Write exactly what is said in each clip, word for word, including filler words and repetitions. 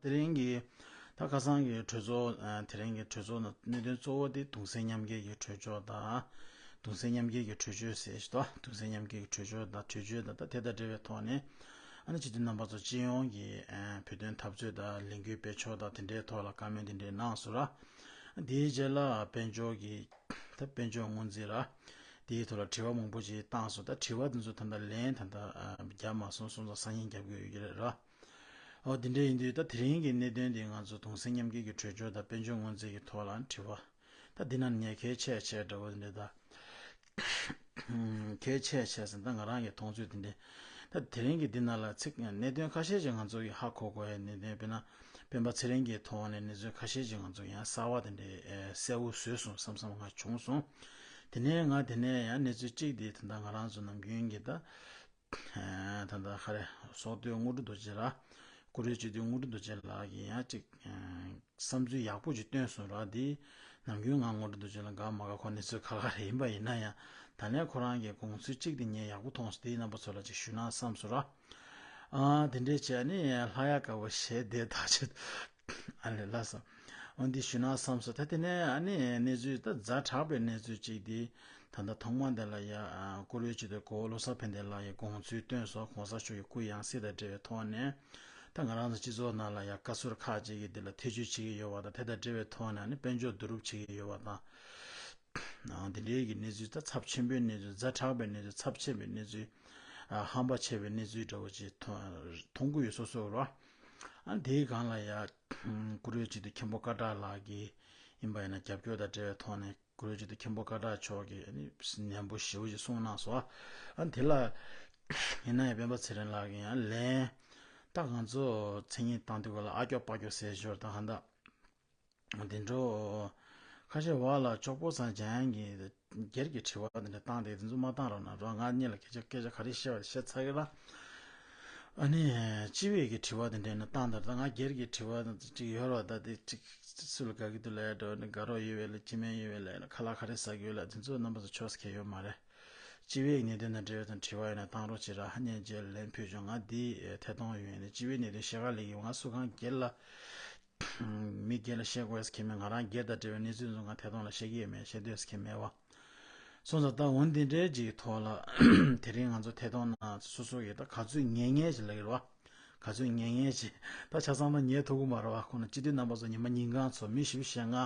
དེ་རིང་གི་ད་ཁ་སང་གི་གྲོས་ཚོགས་ཨ་དེ་རིང་གི་གྲོས་ཚོགས་ནང་གནད་དོན་གཙོ་བོ་དེ་གདུང་སེམས་མཉམ་སྐྱེད་ཀྱི་གྲོས་ཆོད་དང་། གདུང་སེམས་མཉམ་སྐྱེད་ཀྱི་གྲོས་ཆོད་ཟེར་ཞིག་དང་། གདུང་སེམས་མཉམ་སྐྱེད་ཀྱི་གྲོས་ཆོད་དང་གྲོས་ཆོད་དང་ད་དེ་དང་འབྲེལ་བའི་ཐོག་ནས་ཨ་ནི་སྤྱི་འཐུས་རྣམ་པ་ཚོ་སྤྱི་ཡོངས་ཀྱི་ཨ་བོད་དོན་འཐབ་རྩོད་དང་ལས་འགུལ་སྤེལ་ཕྱོགས་དང་དེ་འདྲའི་ཐོག་ལ་བཀའ་མོལ་དེ་འདྲའི་གནང་སོང་ར། དེའི་རྗེས་ལ་དཔལ་འབྱོར་གྱི་ད་དཔལ་འབྱོར་སྔོན་རྩིས་ར། དེའི་ཐོག་ལ་དྲི་བ་མང་པོ་ཞིག་བཏང་སོང་། ད་དྲི་བ་དེ་ཚོ་ད་ལྟ་ལན་ད་ལྟ་ཨ་བརྒྱབ་མ་སོང་། སོང་ཙང་སང་ཉིན་རྒྱབ་དགོས་ཡོད་ཀྱི་རེད་ར། འོ་དེ་འདྲ་ཡིན་དུས་ད་དེ་རིང་གི་གནད་དོན་འདི་ང་ཚོ་གདུང་སེམས་མཉམ་སྐྱེད་ཀྱི་གྲོས་ཆོད་དང་དཔལ་འབྱོར་སྔོན་རྩིས་ཀྱི་ཐོག་ལ་དྲི་བ། ད་འདི་ནང་ནས་གལ་ཆེ་ཆེ་འདྲ་བོ་འདི་འདྲ་ད། གལ་ཆེ་ཆེ་ཟེར་ད་ང་རང་གི་མཐོང་ཚུལ་དེ་འདྲ། ད་དེ་རིང་གི་འདི་ནང་ལ་ཚིག་གནད་དོན་ཁ་ཤས་ཅིག་ང་ཚོ་གི་ཧ་གོ་དགོས་ཡ་གནད་དོན་དཔེར་ན་སྤེན་པ་ཚེ་རིང་གི་ཐོག་ནས་གནས་ཚུལ་ཁ་ཤས་ཅིག་ང་ཚོ་ཡང་གསར་བ་དེ་འདྲ་གསལ་བོ་བཟོས་སོང་བསམ་བསམ་ང་བྱུང་སོང་། དེ་ནས་ང་དེ་ནས་ཡང་གནས་ཚུལ་གཅིག་དེ་ད་ལྟ་ང་རང་ཚོ་ནམ་རྒྱུན་གྱི་ད། ད་ལྟ་ཧ་རེ་སོག་སྟོད་དངོས་གྲུབ་རྡོ་རྗེ་ལགས། བཀུར་འོས་སྤྱི་འཐུས་དངོས་གྲུབ་རྡོ་རྗེ་ལགས་ཀྱིས་ཡང་ཅིག་བསམ་ཚུལ་ཡག་པོ་ཅིག་བཏོན་སོང་ར། འདི་ནམ་རྒྱུན་ང་དངོས་གྲུབ་རྡོ་རྗེ་ལགས་དགའ་མ་དགའ་ཁོ་གནས་ཚུལ་ཁ་ཁ་རེ་ཡིན་པ་ཡིན་ན་ཡང་ད་ལན་ཁོ་རང་གི་དགོངས་ཚུལ་གཅིག་དེ་ངས་ཡག་པོ་མཐོང་སོང་། དེའི་རྣམ་པ་ཚོ་ལ་ཅིག་ཞུས་ན་བསམ་སོང་ར། ཨ་དེ་འདྲས་བྱས་ནས་ལྷ་ཡག་དཀར་པོ་ཞེས་བསྡད་ཐག་ཆོད། ཨ་ལས་ལགས་སོ། འོ་འདི་ཞུས་ན་བསམ་སོང་། ད་དེ་ནས་ཨ་ནི་གནས་ཚུལ་ད་ཛ་དྲག་པའི་གནས་ཚུལ་གཅིག་འདི་ད་ལྟ་ཐོག་མ་འདི་ལ་ཡ་བཀུར་འོས་སྤྱི་འཐུས་གོ་བོ་བློ་བཟང་ཕན་བདེ་ལགས་ཀྱིས་དགོངས་ཚུལ་བཏོན་སོང་། གོང་ས་མཆོག་གི་སྐུ་ཡང་སྲིད་དང་འབྲེལ་བའི་ཐོག་ནས་ད་ང་རང་ཚོ་སྤྱི་ཚོགས་ནང་ལ་ཡ་བཀའ་ཟུར་ཁག་ཅིག་གིས་འདི་ལ་ཐེ་བྱུས་བྱེད་ཀྱི་ཡོད་པ་དང་དེ་དང་འབྲེལ་བའི་ཐོག་ནས་ཨ་ནི་དཔལ་འབྱོར་བསྡུ་རུབ་བྱེད་ཀྱི་ཡོད་པ་དང་། འདི་འདྲའི་གི་གནས་ཚུལ་ད་ཚབས་ཆེན་པོའི་གནས་ཚུལ་ཛ་དྲག་པའི་གནས་ཚུལ་ཚབས་ཆེན་པའི་གནས་ཚུལ་ཧམ་པ་ཆེ་བའི་གནས་ཚུལ་འདྲ་བོ་ཅིག་མཐོང་གི་ཡོད་སོ་སོ་རོ། ཨ་དེའི་སྒང་ལ་ཡ། བཀུར་འོས་སྤྱི་འཐུས་མཁན་པོ་སྐད་གྲགས་ལགས་ཀྱིས་ཡིན་པ་ཡིན་ན་རྒྱབ་སྐྱོར་དང་འབྲེལ་བའི་ཐོག་ནས་བཀུར་འོས་སྤྱི་འཐུས་མཁན་པོ་སྐད་གྲགས་མཆོག་གིས་ནི་ནན་པོ་ཞེ་པོ་ཅིག་གསུངས་གནང་སོང་། ཨ་དེ་ལ་ཡིན་ན་ཡང་སྤེན་པ་ཚེ་རིང་ལགས་ཀྱིས་ཡང་ལན། ད་ང་ཚོ་མཚན་ཉིད་བཏང་དུས་སྐབས་ལ་ཨ་སྐྱོ་པ་སྐྱོ་ཟེར་ཞོར་དང་ཧ་ད། དེ་འགྲོ། ཁ་ཤས་བ་ལ་ཅོག་པོ་ཚང་ཅན་གྱི་སྒེར་གྱི་དྲི་བ་དེ་འདྲ་བཏང་སྟེ་དེ་ཚོ་མ་བཏང་རོགས་གནང་རོགས། ང་གཉིས་ལ་སྐད་ཆ་སྐད་ཆ་ག་རེ་བཤད་པ་བཤད་ཚར་གི་ལ། ཨ་ནི་སྤྱི་བའི་གི་དྲི་བ་དེ་འདྲ་ནི་བཏང་དར་ད་ང་སྒེར་གྱི་དྲི་བ་ཅིག་ཡོད་རོགས། ད་དེ་ཅིག་སུ་ལ་དགའ་གི་འདུག་ལབ་ཡ་འགྲོ་ནི་དགའ་རོགས་ཡོད་པས་ལ་སྐྱིད་སྨན་ཡོད་པས་ལ་ཁ་ལག་ག་རེ་ཟ་གི་ཡོད་ལ་དེ་ཚོ་རྣམ་པ་ཚོ་ཆོག་ས་ཁེལ་ཡོད་མ་རེད། སྤྱི་བའི་གནད་དོན་དང་འབྲེལ་བའི་དང་དྲི་བ་ཡོད་ན་བཏང་རོགས་བྱེད་ར། ཧ་ཉན་རྗེས་ལན་ཕུལ་བྱུང་། ང་འདི་ཐད་གཏོང་ཡོད་ནི་སྤྱི་བའི་གནད་དོན་བཤད་ག་ལས་ཀྱི་ང་སུ་གང་སྒེར་ལ། མི་སྒེར་ལ་བཤད་དགོས་ཟེར་མཁན་མེད། ང་རང་སྒེར་དང་འབྲེལ་བའི་གནས་ཚུལ་ཚོ་ང་ཐད་གཏོང་ལ་བཤད་ཀྱི་ཡོད་མེད་བཤད་འདོད་ཟེར་མཁན་མེད་བ། སོང་ཙང་ད་འོན་འདི་འདྲའི་ཅིག་ཐོག་ལ་དེ་རིང་ང་ཚོ་ཐད་གཏོང་ནང་སོ་སོ་ཡི་ད་ག་ཚོད་ཉན་ཉན་ཅིག་ལབ་ཀྱི་རེད་བ། ག་ཚོད་ཉན་ཉན་ཅིག་ད་ཆ་ཚང་ད་ཉན་ཐུབ་ཀྱི་མ་རེད་བ། ཁོ་ན་སྤྱི་འཐུས་རྣམ་པ་ཚོ་ཉི་མ་ཉིན་གང་ཚོ་མི་བཞི་བཅུ་ཞེ་ལྔ།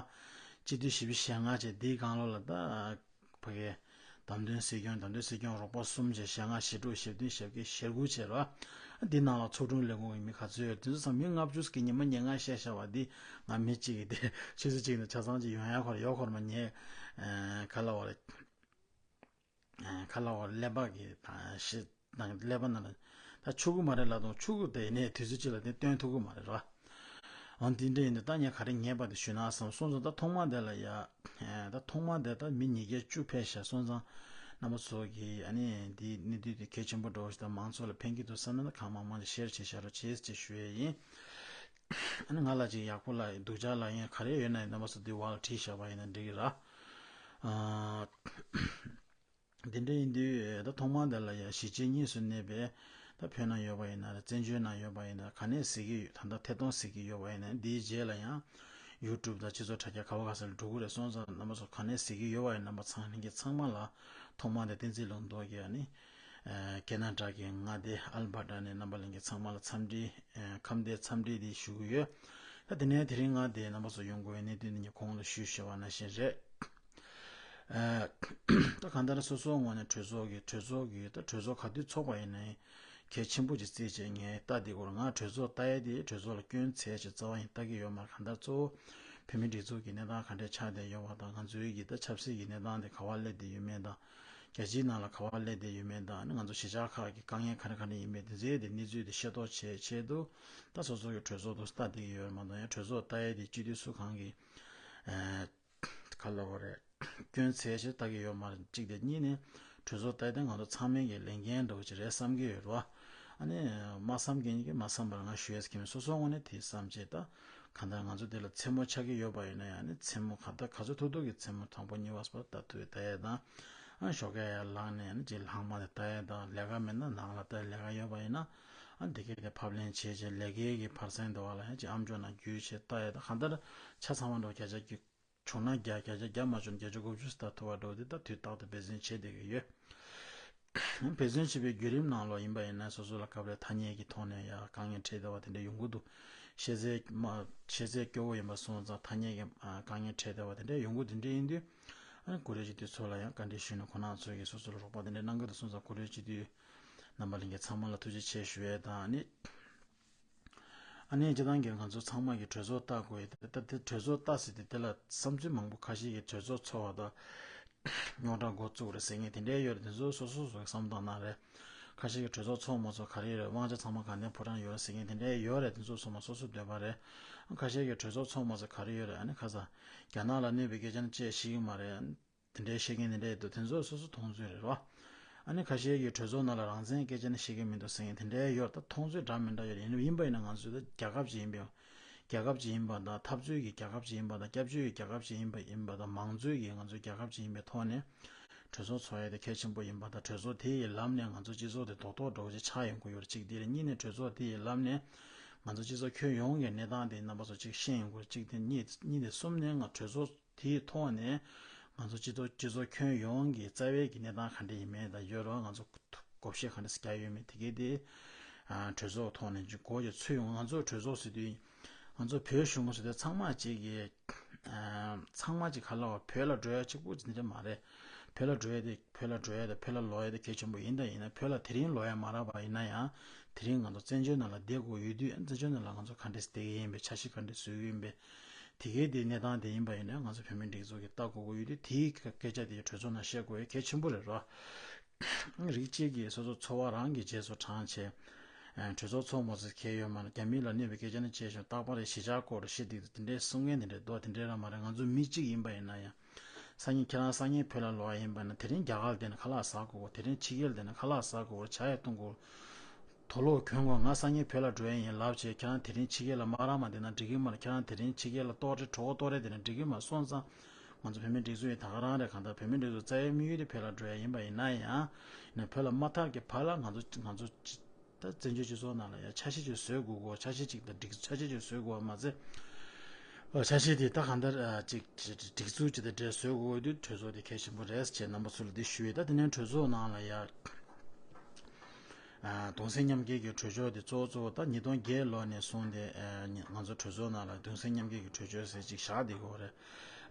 སྤྱི་འཐུས་བཞི་བཅུ་ཞེ་ལྔ་ཅིག་འདིའི་སྒང་ལོགས་ལ་ད། ཕ་གིའི་བདམས་ཐོན་སྲིད་སྐྱོང་། བདམས་ཐོན་སྲིད་སྐྱོང་རོགས་པ་གསུམ་བྱས་ཞེ་ལྔ་ཞེ་དྲུག་ཞེ་བདུན་ཞེ་བརྒྱད་ཞེ་དགུ་བྱས་རོ། འདི་ནང་ལ་ཚོགས་དྲུང་ལས་ཁུངས་ཀྱི་མི་ག་ཚོད་ཡོད། དེ་ཚོ་ཚང་མི་ལྔ་བཅུ་གི་ཉི་མ་ཉེར་ལྔ་བཤད་བཞག་པ་འདི་ང་མི་གཅིག་གིས་དེ་ཆུ་ཚོད་གཅིག་ནས་ཆ་ཚང་གཅིག་ཡོང་ཡ་ཁོར་ཡོད་ཁོར་མ་ཉེ། ག་ལ་བ་རེད། ག་ལ་བ་ཀླད་པ་གི་ཤི། དང་ཀླད་པ་ནང་ལ་ད་ཆུ་གུ་མ་རེད་ལབ་དང་ཆུ་གུ་དེ་ནས་དུས་ཚོད་གཅིག་ལ་དེ་སྟོན་ཐུབ་གི་མ་རེད་ར། འོ་འདི་འདྲ་ཡིན་དུས་ད་ངས་ག་རེ་ངེས་པ་དེ་ཞུས་ན་བསམ་སོང་ཙང་ད་ཐོག་མ་དེ་ལ་ཡ། ད་ཐོག་མ་དེ་ད་མི་ཉིས་བརྒྱ་བཅུ་ཕེབས་ཤག་སོང་ཙང་རྣམ་པ་ཚོ་གིས་ཨ་ནི་འདི་གནད་དོན་དེ་གལ་ཆེན་པོ་འགྲོ་ཞིག་ད་མང་ཚོགས་ལ་ཕན་གྱི་འདུག་བསམ་ན་ད་གང་མང་མང་ཞིག་ཤེར་བྱེད་བཞག་རོགས་བྱེད་ཅེས་ཞུ་ཡས་ཡིན། ཨ་ནི་ང་ལ་ཅིག་ཡག་པོ་ལ་སྡུག་ཅག་ལ་ཡང་ག་རེ་ཡོད་ན་ཡང་རྣམ་པ་ཚོ་འདི་བར་ལ་བྲིས་བཞག་པ་ཡིན་ན་འགྲིག་གི་ར། འདི་འདྲ་ཡིན་དུས་ད་ཐོག་མར་འདི་ལ་ཡ་གཞིས་བྱེས་གཉིས་སུ་གནས་པའི་ད་བོད་ནང་ཡོད་པ་ཡིན་ན་རེད། བཙན་བྱོལ་ནང་ཡོད་པ་ཡིན་ན་ག་ནས་གཟིགས་ཀྱི་ཡོད། ད་ལྟ་ཐད་གཏོང་གཟིགས་ཀྱི་ཡོད་པ་ཡིན་ན་འདིའི་རྗེས་ལ་ཡང་ཡུ་ཊུབ་དང་སྤྱི་ཚོགས་དྲ་རྒྱ་ག་བ་ག་ས་ལ་འགྲོ་གི་རེད། སོང་ཙང་རྣམ་པ་ཚོ་ག་ནས་གཟིགས་ཀྱི་ཡོད་པ་ཡིན་རྣམ་པ་ཚང་ལྷན་རྒྱས་ཚང་མ་ལ་ཐོག་མར་འདི་བསྟན་འཛིན་ལུང་རྟོགས་ཀྱིས་ཨ་ནི་ཁེ་ན་ཌ་གི་མངའ་སྡེ་ཨལ་བྷར་ཊ་ནས་རྣམ་པ་ལྷན་རྒྱས་ཚང་མ་ལ་འཚམས་འདྲི་ཁམས་བདེ་འཚམས་འདྲི་འདི་ཞུ་གི་ཡོད། ད་དེ་ནས་དེ་རིང་ང་འདི་རྣམ་པ་ཚོ་ཡོང་དགོས་པའི་གནད་དོན་འདི་ངས་གོང་ལ་ཞུས་བཞག་པ་ནང་བཞིན་རེད། ད་གང་ལྟར་སོ་སོའི་ངོས་ནས་གྲོས་ཚོགས་ཀྱི་གྲོས་ཚོགས་ཀྱི་ད་གྲོས་ཚོགས་ག་དུས་ཚོགས་པ་ཡིན་ནའི་གལ་ཆེན་པོ་ཅིག་བརྩིས་བྱས་ངས་ལྟ་འདི་སྐོར་ང་གྲོས་ཚོགས་ལྟ་ཡས་དེ་གྲོས་ཚོགས་ལ་སྐྱོན་ཚད་ཅིག་རྩ་བ་ཡིན་ལྟ་གི་ཡོད་མ་རེད། གང་ལྟར་གཙོ་བོ་བོད་མིའི་སྒྲིག་འཛུགས་ཀྱི་གནས་སྟངས་ག་འདྲས་ཆགས་བསྡད་ཡོད་པ་དང་ང་ཚོའི་གི་ད་ཆབ་སྲིད་ཀྱི་གནས་སྟངས་དེ་ག་བ་སླེབས་བསྡད་ཡོད་མེད་དང་རྒྱལ་སྤྱིའི་ནང་ལ་ག་བ་སླེབས་བསྡད་ཡོད་མེད་དང་ང་ཚོ་གཞིས་ཆགས་ཁག་གི་དཀའ་ངལ་ག་རེ་ག་རེ་ཡིན་མེད་དེ་ཚོའི་དེ་གནས་ཚུལ་དེ་ཤེས་རྟོགས་བྱེད་ཆེད་དུ་ད་སོ་སོ་གི་གྲོས་ཚོགས་དུ་ལྟ་བསྡད་ཀྱི་ཡོད་རེད་མ་གཏོགས་ཡང་གྲོས་ཚོགས་ལྟ་ཡས་དེ་སྤྱི་འཐུས་སུ་གང་གི་ག་ལ་བ་རེད། སྐྱོན་ཚད་ཞིག་ལྟ་གི་ཡོད་མ་རེད། གཅིག་དེ་གཉིས་ནས་གྲོས་ཚོགས་ལྟ་ཡས་དེ་ང་ཚོ་ཚང་མས་ཀྱི་ལས་འགན་འདྲ་བོ་ཅིག་རེད་བསམ་གྱི་ཡོད་རེད་བ། ཨ་ནི་མ་བསམ་མཁན་གྱིས་མ་བསམ་པར་ང་ཞུ་ཡས་ཀྱི་མིན། སོ་སོའི་ངོས་ནས་དེ་བསམ་བྱས་ད་གང་ལྟར་ང་ཚོ་དེ་ལ་མཚན་མོ་ཆགས་ཀྱི་ཡོད་པ་ཡིན་ན་ཡང་ནི་མཚན་མོ་ག་ད་ག་ཚོད་ཐུབ་ཐུབ་ཀྱི་མཚན་མོ་དང་པོ་གཉིས་པ་གསུམ་པ་ལྟ་ཐུབ་ཡས་ལྟ་ཡས་དང་། ཨ་ཞོགས་ཀས་ཡར་ལངས་ནས་ཨ་ནི་ཅིག་ལྷག་མ་དེ་ལྟ་ཡས་དང་ལས་ཀ་མེད་ན་ནང་ལ་ལྟ་ཡས་ལས་ཀ་ཡོད་པ་ཡིན་ན་ ཨ་འདི་གས་དེ་ཕབ་ལེན་བྱས་བྱས་ལས་ཀའི་གི་བར་གསེང་དུ་བ་ལ་ཡང་ཅིག་ཨམ་ཅོག་ནང་བརྒྱུད་བྱས་ལྟ་ཡས་དང་། གང་ལྟར་ཆ་ཚང་བ་འགྲོ་བརྒྱ་ཆ་བཅུ་བྱུང་ན་བརྒྱ། བརྒྱ་ཆ་བརྒྱ་མ་བྱུང་ན་བརྒྱ་ཆ་དགུ་བཅུ་ལྟ་ཐུབ་པ་འགྲོ་དེ་ད་དུས་རྟག་ཏུ་འབད་བརྩོན་བྱེད་བསྡད་ཀྱི་ཡོད། འབད་བརྩོན་བྱེད་པའི་བརྒྱུད་རིམ་ནང་ལོགས་ཡིན་པ་ཡིན་ན་སོ་སོ་ལ་སྐབས་རེ་ཐ་སྙད་ཀྱི་ཐོག་ནས་ཡང་དཀའ་ངལ་འཕྲད་བསྡད་པ་དེ་འདྲ་ཡོང་གི་འདུག་ཤེས་ཚད་མ་ཤེས་ཚད་སྐྱོ་བོ་ཡིན་པ་སོང་ཙང་ཐ་སྙད་ཀྱི་ཨ་དཀའ་ངལ་འཕྲད་བསྡད་པ་དེ་འདྲ་ཡོང་གི་འདུག་དེ་འདྲ་ཡིན་དུས། ཨ་ནི་ཀུ་རེ་སྤྱི་འཐུས་ཚོ་ལ་ཡང་བཀའ་འདྲི་ཞུས་ནས་ཁོང་རྣམ་ཚོས་ཀྱིས་སོ་སོ་ལ་རོགས་པ་དེ་འདྲ་གནང་གི་འདུག་སོང་ཙང་ཀུ་རེ་སྤྱི་འཐུས་རྣམ་པ་ལྷན་རྒྱས་ཚང་མ་ལ་ཐུགས་རྗེ་ཆེ་ཞུ་ཡས་དང་། ཨ་ནི་ཨ་ནི་སྤྱི་བཏང་གི་ང་ཚོ་ཚང་མ་གིས་གྲོས་ཚོགས་ལྟ་དགོས་ཡས་དེ་ད་དེ་གྲོས་ཚོགས་ལྟ་ཟེར་དུས་དེ་ལ་བསམ་ཚུལ་མང་པོ་ཁ་ཤས་ཀྱིས་གྲོས་ཚོགས་ཚོགས་པ་དང་རྙོག་དྲ་འགོ་བཙུགས་རེད་ཟེར་མཁན་དེ་འདྲའི་ཡོད་རེད། དེ་ཚོ་སོ་སོ་སོ་སོ་གི་བསམ་བློ་བཏང་ན་རེད། ཁ་ཤས་ཀྱིས་གྲོས་ཚོགས་ཚོགས་མ་ཚོགས་ག་རེ་ཡོད་རེད། དབང་ཆ་ཚང་མ་གང་དེ་ཕོ་བྲང་ཡོད་རེད་ཟེར་མཁན་དེ་འདྲའི་ཡོད་རེད། དེ་ཚོ་ཚང་མ་སོ་སོ་འདོད་པ་རེད། ཁ་ཤས་ཀྱིས་གྲོས་ཚོགས་ཚོགས་མ་ཚོགས་ག་རེ་ཡོད་རེད། ཨ་ནི་ཁ་སང་རྒྱ་ནག་ལ་གནོད་པའི་སྐད་ཆ་ནི་ཅེས་བཤད་ཀྱི་མ་རེད། དེ་འདྲའི་བཤད་མཁན་དེ་འདྲའི་འདུག་དེ་ཚོ་སོ་སོ་མཐོང་ཚུལ་རེད་རོ། ཨ་ནི་ཁ་ཤས་ཀྱིས་གྲོས་ཚོགས་ནང་ལ་རང་བཙན་སྐད་ཆ་ནི་བཤད་ཀྱི་མི་འདུག་ཟེར་མཁན་དེ་འདྲའི་ཡོད་རེད། ད་མཐོང་ཚུལ་འདྲ་མི་འདྲ་ཡོད་རེད། ཡིན་ཡིན་པ་ཡིན་ན་ང་ཚོ་ད་རྒྱལ་ཁབ་ཅིག་ཡིན་པའི་རྒྱལ་ཁབ་ཅིག་ཡིན་པ་དང་། འཐབ་རྩོད་ཀྱི་རྒྱལ་ཁབ་ཅིག་ཡིན་པ་དང་། སྐྱབས་བཅོལ་གྱི་རྒྱལ་ཁབ་ཅིག་ཡིན་པ་ཡིན་པ་དང་། མང་གཙོའི་གི་ང་ཚོའི་རྒྱལ་ཁབ་ཅིག་ཡིན་པའི་ཐོག་ནས་གྲོས་ཚོགས་ཚོགས་ཡས་དེ་གལ་ཆེན་པོ་ཡིན་པ་དང་། གྲོས་ཚོགས་དེ་ཡི་ལམ་ནས་ང་ཚོ་སྤྱི་ཚོགས་དེ་རྡོག་རྡོག་འགྲོ་བྱེད་ཆགས་ཡོང་གི་ཡོད་རེད། གཅིག་དེ་རེད། གཉིས་ནས་གྲོས་ཚོགས་དེ་ཡི་ལམ་ནས་ང་ཚོ་སྤྱི་ཚོགས་ཁྱོན་ཡོངས་ཀྱི་གནས་སྟངས་དེ་རྣམ་པ་ཚོ་གཅིག་ཤེས་ཡོང་གི་རེད། གཅིག་དེ་གཉིས། གཉིས་དེ་གསུམ་ནས་ང་གྲོས་ཚོགས་དེའི་ཐོག་ནས་ང་ཚོ་སྤྱི་ཚོགས་སྤྱི་ཚོགས་ཁྱོན་ཡོངས་ཀྱི་རྩ་བའི་གི་གནས་སྟངས་ག་འདྲ་ཡིན་མིན་དང་། ཡོད་རོགས་ང་ཚོ་བགོ་བཤའ་ག་འདྲ་རྒྱག་ཡོད་མེད་དེ་གའི་དེ་གྲོས་ཚོགས་ཐོག་ནས་ཅིག་འགོ་ཅིག་ཚུགས་ཡོང་། ང་ཚོ་གྲོས་ཚོགས་ཟེར་དུས་ང་ཚོ་བོད་གཞུང་ཟེར་དུས་ཚང་མ་གཅིག་གི་ཚང་མ་གཅིག་ག་ལ་བ་བོད་ལ་འགྲོ་ཡ་གཅིག་པུ་ཅིག་འདྲ་མ་རེད། བོད་ལ་འགྲོ་ཡ་དེ་བོད་ལ་འགྲོ་ཡ་དང་བོད་ལ་ལོག་ཡ་དེ་གལ་ཆེན་པོ་ཡིན་དང་། ཡིན་ན་བོད་ལ་དེ་རིང་ལོག་ཡ་མ་རག་པ་ཡིན་ན་ཡང་དེ་རིང་ང་ཚོ་བཙན་བྱོལ་ནང་ལ་བསྡད་དགོས་ཡོད་དུས། བཙན་བྱོལ་ནང་ལ་ང་ཚོ་ག་འདྲས་བསྡད་ཀྱི་ཡིན་པས། འཆར་གཞི་ག་འདྲས་བཟོ་གི་ཡིན་པས། དེ་གའི་དེ་གནས་སྟངས་དེ་ཡིན་པ་ཡིན་ན་ང་ཚོ་བོད་མིའི་སྒྲིག་འཛུགས་ཀྱིས་ལྟ་དགོས་ཀྱི་ཡོད་དུས། དེའི་སྐད་ཆ་དེ་གྲོས་ཚོགས་ནང་བཤད་དགོས་ཡ་གལ་ཆེན་པོ་རེད་རོ། རིགས་གཅིག་གིས་སོ་སོ་འཚོ་བ་རང་གི་རྗེས་སུ་འབྲངས་བྱས། གྲོས་ཚོགས་ཚོགས་མ་ཚོགས་ཁྱད་ཡོད་མ་རེད། རྒྱ་མི་ལ་གནོད་པའི་སྐད་ཆ་ནི་བྱས་བྱུང་། རྟག་པར་གཞིས་ཆགས་སྐོར་བཤད་དེ་དེ་འདྲའི་གསུང་མཁན་དེ་འདྲའི་འདུག་དེ་འདྲའི་རང་མ་རེད། ང་ཚོ་མི་གཅིག་ཡིན་པ་ཡིན་ན་ཡང་། སང་ཉིན་ཁྱེད་རང་སང་ཉིན་བོད་ལ་ལོག་ཡ་ཡིན་པ་ན་དེ་རིང་རྒྱ་གར་ལ་བསྡད་ན་ཁ་ལག་ཟ་དགོས། དེ་རིང་ཕྱི་རྒྱལ་ལ་བསྡད་ན་ཁ་ལག་ཟ་དགོས། ཇ་ཡང་བཏུང་དགོས། དུག་ལོག་གྱོན་དགོས། ང་སང་ཉིན་བོད་ལ་འགྲོ་ཡ་ཡིན་ལབ་བྱས་ཁྱེད་རང་དེ་རིང་ཕྱི་རྒྱལ་ལ་མ་རག་མ་བསྡད་ན་འགྲིག་གི་མ་རེད། ཁྱེད་རང་དེ་རིང་ཕྱི་རྒྱལ་ལ་ལྟོགས་རེ་གྲོད་ཁོག་ལྟོགས་རེ་བསྡད་ན་འགྲིག་གི་མ་རེད། སོང་ཙང་ང་ཚོ་བོད་མིའི་སྒྲིག་འཛུགས་ཡིན་ད་ག་རང་རེད། གང་ལྟར་བོད་མིའི་སྒྲིག་འཛུགས་རྩ་བའི་དམིགས་ཡུལ་དེ་བོད་ལ་འགྲོ་ཡ་ཡིན་པ་ཡིན་ན་ཡང་། ཡིན་ན་བོད་ལ་མ་ཐར་གྱི་བར་ལ་ང་ཚོ་ང་ཚོ་ད་བཙན་བྱོལ་སྤྱི་ཚོགས་ནང་ལ་ཡང་འཆར་གཞི་ཅིག་བཟོ་དགོས་གོ། འཆར་གཞི་ཅིག་དང་སྒྲིག་འཆར་གཞི་ཅིག་བཟོ་དགོས་པ་མ་ཚད། འཆར་གཞི་དེ་ད་གང་ལྟར་ཅིག་སྒྲིག་འཛུགས་ཅིག་དང་འབྲེལ་བཟོ་དགོས་དུས་གྲོས་ཚོགས་དེ་གལ་ཆེན་པོ་རེད་ཅེས་རྣམ་པ་ཚོ་ལ་འདི་ཞུ་ཡོད། ད་དེ་ནས་གྲོས་ཚོགས་ནང་ལ་ཡང་གདུང་སེམས་མཉམ་སྐྱེད་ཀྱི་གྲོས་ཆོད་དེ་གཙོ་བོ་གཙོ་བོ་ད་ཉིས་སྟོང་བརྒྱད་ལོ་ནས་བཟུང་སྟེ་ང་ཚོ་གྲོས་ཚོགས་ནང་ལ་གདུང་སེམས་མཉམ་སྐྱེད་ཀྱི་གྲོས་ཆོད་ཟེར་ཅིག་བཞག་བསྡད་ཀྱི་ཡོད་རེད།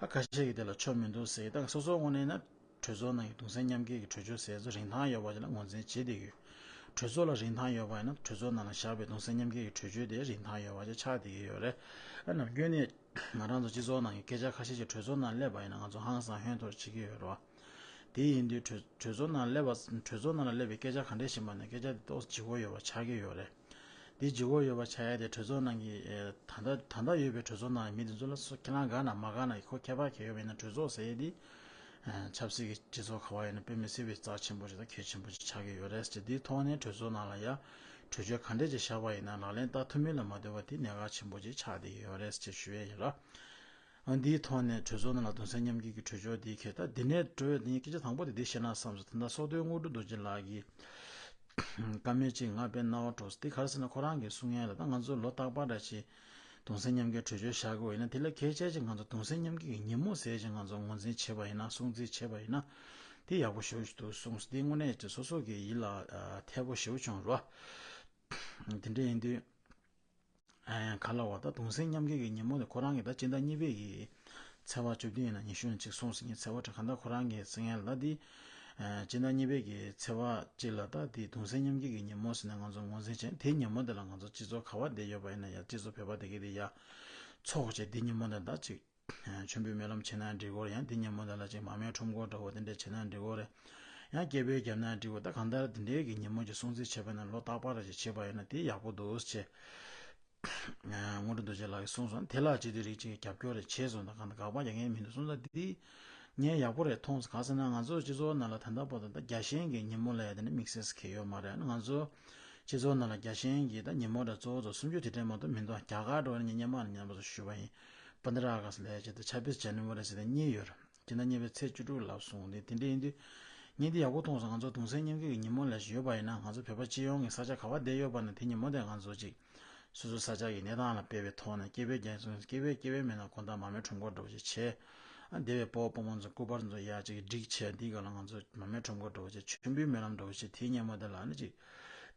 ཨ་ཁ་ཤས་ཀྱིས་དེ་ལ་ཆོ་མི་འདུག་ཟེར། ད་སོ་སོའི་ངོས་ནས་ན། གྲོས་ཚོགས་ནང་གི་གདུང་སེམས་མཉམ་སྐྱེད་ཀྱི་གྲོས་ཆོད་ཟེར་ཚོ་རིན་ཐང་ཡོད་པ་ཅིག་ལ་ངོས་འཛིན་བྱེད་བསྡད་ཡོད། གྲོས་ཚོགས་ལ་རིན་ཐང་ཡོད་པ་ཡིན་ན་གྲོས་ཚོགས་ནང་ལ་བཞག་པའི་གདུང་སེམས་མཉམ་སྐྱེད་ཀྱི་གྲོས་ཆོད་དེ་རིན་ཐང་ཡོད་པ་ཅིག་ཆགས་བསྡད་ཀྱི་ཡོད་རེད། ཨ་ནམ་རྒྱུན་ནས་ང་རང་ཚོ་སྤྱི་ཚོགས་ནང་གི་སྐད་ཆ་ཁ་ཤས་ཤིག་གྲོས་ཚོགས་ནང་སླེབས་པ་ཡིན་ན་ང་ཚོ་ཧང་སང་ཧོན་ཐོར་བྱེད་ཀྱི་ཡོད་རེད་བ། དེ་ཡིན་དུས་གྲོས་གྲོས་ཚོགས་ནང་སླེབས་པ་གྲོས་ཚོགས་ནང་ལ་སླེབས་པའི་སྐད་ཆ་ག་འདྲས་ཤིག་མ་ནས་སྐད་ཆ་དེ་ཏོག་ཙམ་ལྗིད་ཁོག་ཡོད་པ་ཆགས་ཀྱི་ཡོད་རེད། དེ་ལྗིད་ཁོག་ཡོད་པ་ཆགས་ཡ་དེ་གྲོས་ཚོགས་ནང་གི་ཨེ་ད་ལྟ་ད་ལྟ་ཡོད་པའི་གྲོས་ཚོགས་ནང་མི་དེ་ཚོ་ལ་སོ་ཁྱེད་རང་དགའ་ན་མ་དགའ་ན་ཁོ་ཁྱད་པར་གང་ཡང་ཡོད་པ་ཡིན་ན་གྲོས་ཚོགས་ཟེར་ཡ་དེ་ཨེ་ཆབ་སྲིད་ཀྱི་སྤྱི་ཚོགས་ག་བ་ཡིན་ན་དཔེ་མི་སྲིད་པའི་རྩ་ཆེན་པོ་ཞིག་དང་གལ་ཆེན་པོ་ཞིག་ཆགས་ཀྱི་ཡོད་རེད་ཟེར། དེའི་ཐོག་ནས་གྲོས་ཚོགས་ནང་ལ་ཡ་གྲོས་ཆོད་ག་འདྲས་ཅིག་བཞག་པ་ཡིན་ན་ལག་ལེན་བསྟར་ཐུབ་མིན་ལ་མ་ལྟོས་པར་དེ་གནད་འགག་ཆེན་པོ་ཅིག་ཆགས་བསྡད་ཀྱི་ཡོད་རེད་ཅེས་ཞུ་ཡས་ཡིན་ལ། ཨ་འདིའི་ཐོག་ནས་གྲོས་ཚོགས་ནང་ལ་གདུང་སེམས་མཉམ་སྐྱེད་ཀྱི་གྲོས་ཆོད་འདི་ཁེལ། ད་འདི་ནས་འགྲོ་བའི་འདི་སྐད་ཆ་དང་པོ་དེ་འདི་བཤད་ན་བསམ་སོང་། ད་ལྟ་སོག་བདུན་དངོས་གྲུབ་རྡོ་རྗེ་ལགས་ཀྱིས་བཀའ་མོལ་ཅིག་ང་དཔེ་རྣ་བར་འགྲོ་སོང་། དེ་ག་རེ་ཟེར་ན་ཁོ་རང་གིས་གསུང་ཡས་ལ་ད་ང་ཚོ་ལོ་རྟག་པར་ར་ཅིག་གདུང་སེམས་མཉམ་སྐྱེད་གྲོས་ཆོད་བཞག་གི་ཡོད་ན་དེ་ལ་གལ་ཆེ་ཅིག་ང་ཚོ་གདུང་སེམས་མཉམ་སྐྱེད་ཀྱི་ཉིན་མོ་ཟེར་ཅིག་ང་ཚོ་ངོས་འཛིན་བྱས་པ་ཡིན་ན་སྲུང་བརྩི་བྱས་པ་ཡིན་ན་དེ་ཡག་པོ་ཞེ་པོ་ཅིག་འདུག་གསུངས་སོང་། དེ་དངོས་གནས་ཅིག་སོ་སོ་གི་ཡིད་ལ་ཨ་འཐད་པོ་ཞེ་པོ་བྱུང་རོ། དེ་འདྲ་ཡིན་དུས། ཨ་ག་ལ་བ་ད་གདུང་སེམས་མཉམ་སྐྱེད་ཀྱི་ཉིན་མོ་དེ་ཁོ་རང་གིས་ད་སྤྱི་ཟླ་གཉིས་པའི་གི་ཚེས་པ་བཅུ་བདུན་ཡིན་ན་ཉི་ཤུ་ནས་ཅིག་སོང་ཟིན་གྱི་ཚེས་པ་དྲན་གང་ལྟར་ཁོ་རང་གིས་ཟིན་ཡ་ལ་ད་དེ། ཨ་སྤྱི་ཟླ་གཉིས་པའི་གི་ཚེས་པ་གཅིག་ལ་ད་དེ་གདུང་སེམས་མཉམ་སྐྱེད་ཀྱི་ཉིན་མོ་ཟེར་ནས་ང་ཚོ་ངོས་འཛིན་བྱས། དེ་ཉིན་མོ་དེ་ལ་ང་ཚོ་སྤྱི་ཚོགས་ག་བ་བསྡད་ཡོད་པ་ཡིན་ན་ཡང་སྤྱི་ཚོགས་བོད་པ་དེ་གས་དེ་ཡ་ཚོགས་བྱས་དེ་ཉིན་མོ་དེ་ད་ཅིག་མཆོད་འབུལ་སྨོན་ལམ་བྱེད་ན་འགྲིག་གོ་རེད། ཡང་འདི་ཉིན་མོ་འདི་ལ་ཅིག་མར་མེ་ཁྲོམ་སྐོར་འདྲ་བོ་དེ་འདྲ་བྱེད་ན་འགྲིག་གོ་རེད། ཡང་སྐད་འབོད་བརྒྱབ་ན་འགྲིག་གོ། ད་གང་ལྟར་དེ་འདྲའི་གི་ཉིན་མོ་ཅིག་སྲུང་བརྩི་བྱས་པ་ཡིན་ན་ལོ་རྟག་པར་ཅིག་བྱེད་པ་ཡིན་ན་དེ་ཡག་པོ་འདུག་ཅེས་དངོས་གྲུབ་རྡོ་རྗེ་ལགས་ཀྱིས་གསུངས་སོང་། དེ་ལ་སྤྱི་འཐུས་རིགས་གཅིག་གིས་རྒྱབ་སྐྱོར་རེ་བྱས་སོང་། ད་གང་ལྟར་དགག་པ་རྒྱག་མཁན་མི་འདུག་གསུངས། ད་འདི་ངས་ཡག་པོ་རེད་མཐོང་སོང་། གང་ཟེར་ན་ང་ཚོ་སྤྱི་ཚོགས་ནང་ལ་ད་ལྟ་བར་དུ་ད་རྒྱལ་ཞེན་གྱི་ཉིན་མོ་ལ་ཡ་དེ་འདྲ་དམིགས་བསལ་གང་ཡང་ཡོད་མ་རེད། ང་ཚོ་སྤྱི་ཚོགས་ནང་ལ་རྒྱལ་ཞེན་གྱི་ད་ཉིན་མོ་འདྲ་གཙོ་བོ་ཚོ་གསུམ་བཅུ་དེ་འདྲའི་མ་གཏོགས་མི་འདུག་རྒྱ་གར་འདྲ་བོ་ནི་ངས་སྔོན་མ་ནས་ཉན་པ་ཚོ་ཞུས་པ་ཡིན། པ་འདི་ར་ག་ས་ལས་ཅི་ད་ཆབ་བིས་ཇན་ཝ་རི་ཟེར་ཏེ་གཉིས་ཡོད་རེད། དེ་ན་གཉིས་པའི་ཚེས་བཅུ་དྲུག་ལབ་སོང་། དེ་དེ་འདྲ་ཡིན་དུས་ ངས་འདི་ཡག་པོ་མཐོང་སོང་། ང་ཚོ་གདུང་སེམས་མཉམ་སྐྱེད་ཀྱི་ཉིན་མོ་ལ་ཞིག་ཡོད་པ་ཡིན་ན། ང་ཚོ་བོད་པ་སྤྱི་ཡོངས་ཀྱི་ས་ཆ་ག་པར་བསྡད་ཡོད་པ་ན། དེ་ཉིན་མོ་དེ་ང་ཚོ་ཅིག་སོ་སོའི་ས་ཆ་གི་གནས་སྟངས་ལ་དཔག་པའི་ཐོག་ནས། སྐྱིད་པོའི་རྒྱ་མཚོ་སྐྱིད་པོའི་སྐྱིད་པོའི་མེད་ན་དགོང་དག་མར་མེ་ཁྲོམ་སྐོར་འདྲ་བོ་ཞིག་བྱས། ཨ་འདས་པའི་སྤོ་བོ་སྤོ་མོ་ཚོ་སྐུ་པར་ཚོ་ཡར་ཅིག་སྒྲིག་བྱས། འདི་ག་ལ་ང་ཚོ་མར་མེ་ཁྲོམ་སྐོར་འདྲ་བོ་བྱས། མཆོད་འབུལ་སྨོན་ལམ་འདྲ་བོ་བྱས། དེའི་ཉིན་མོ་དེ་ལ་ནི་ཅིག་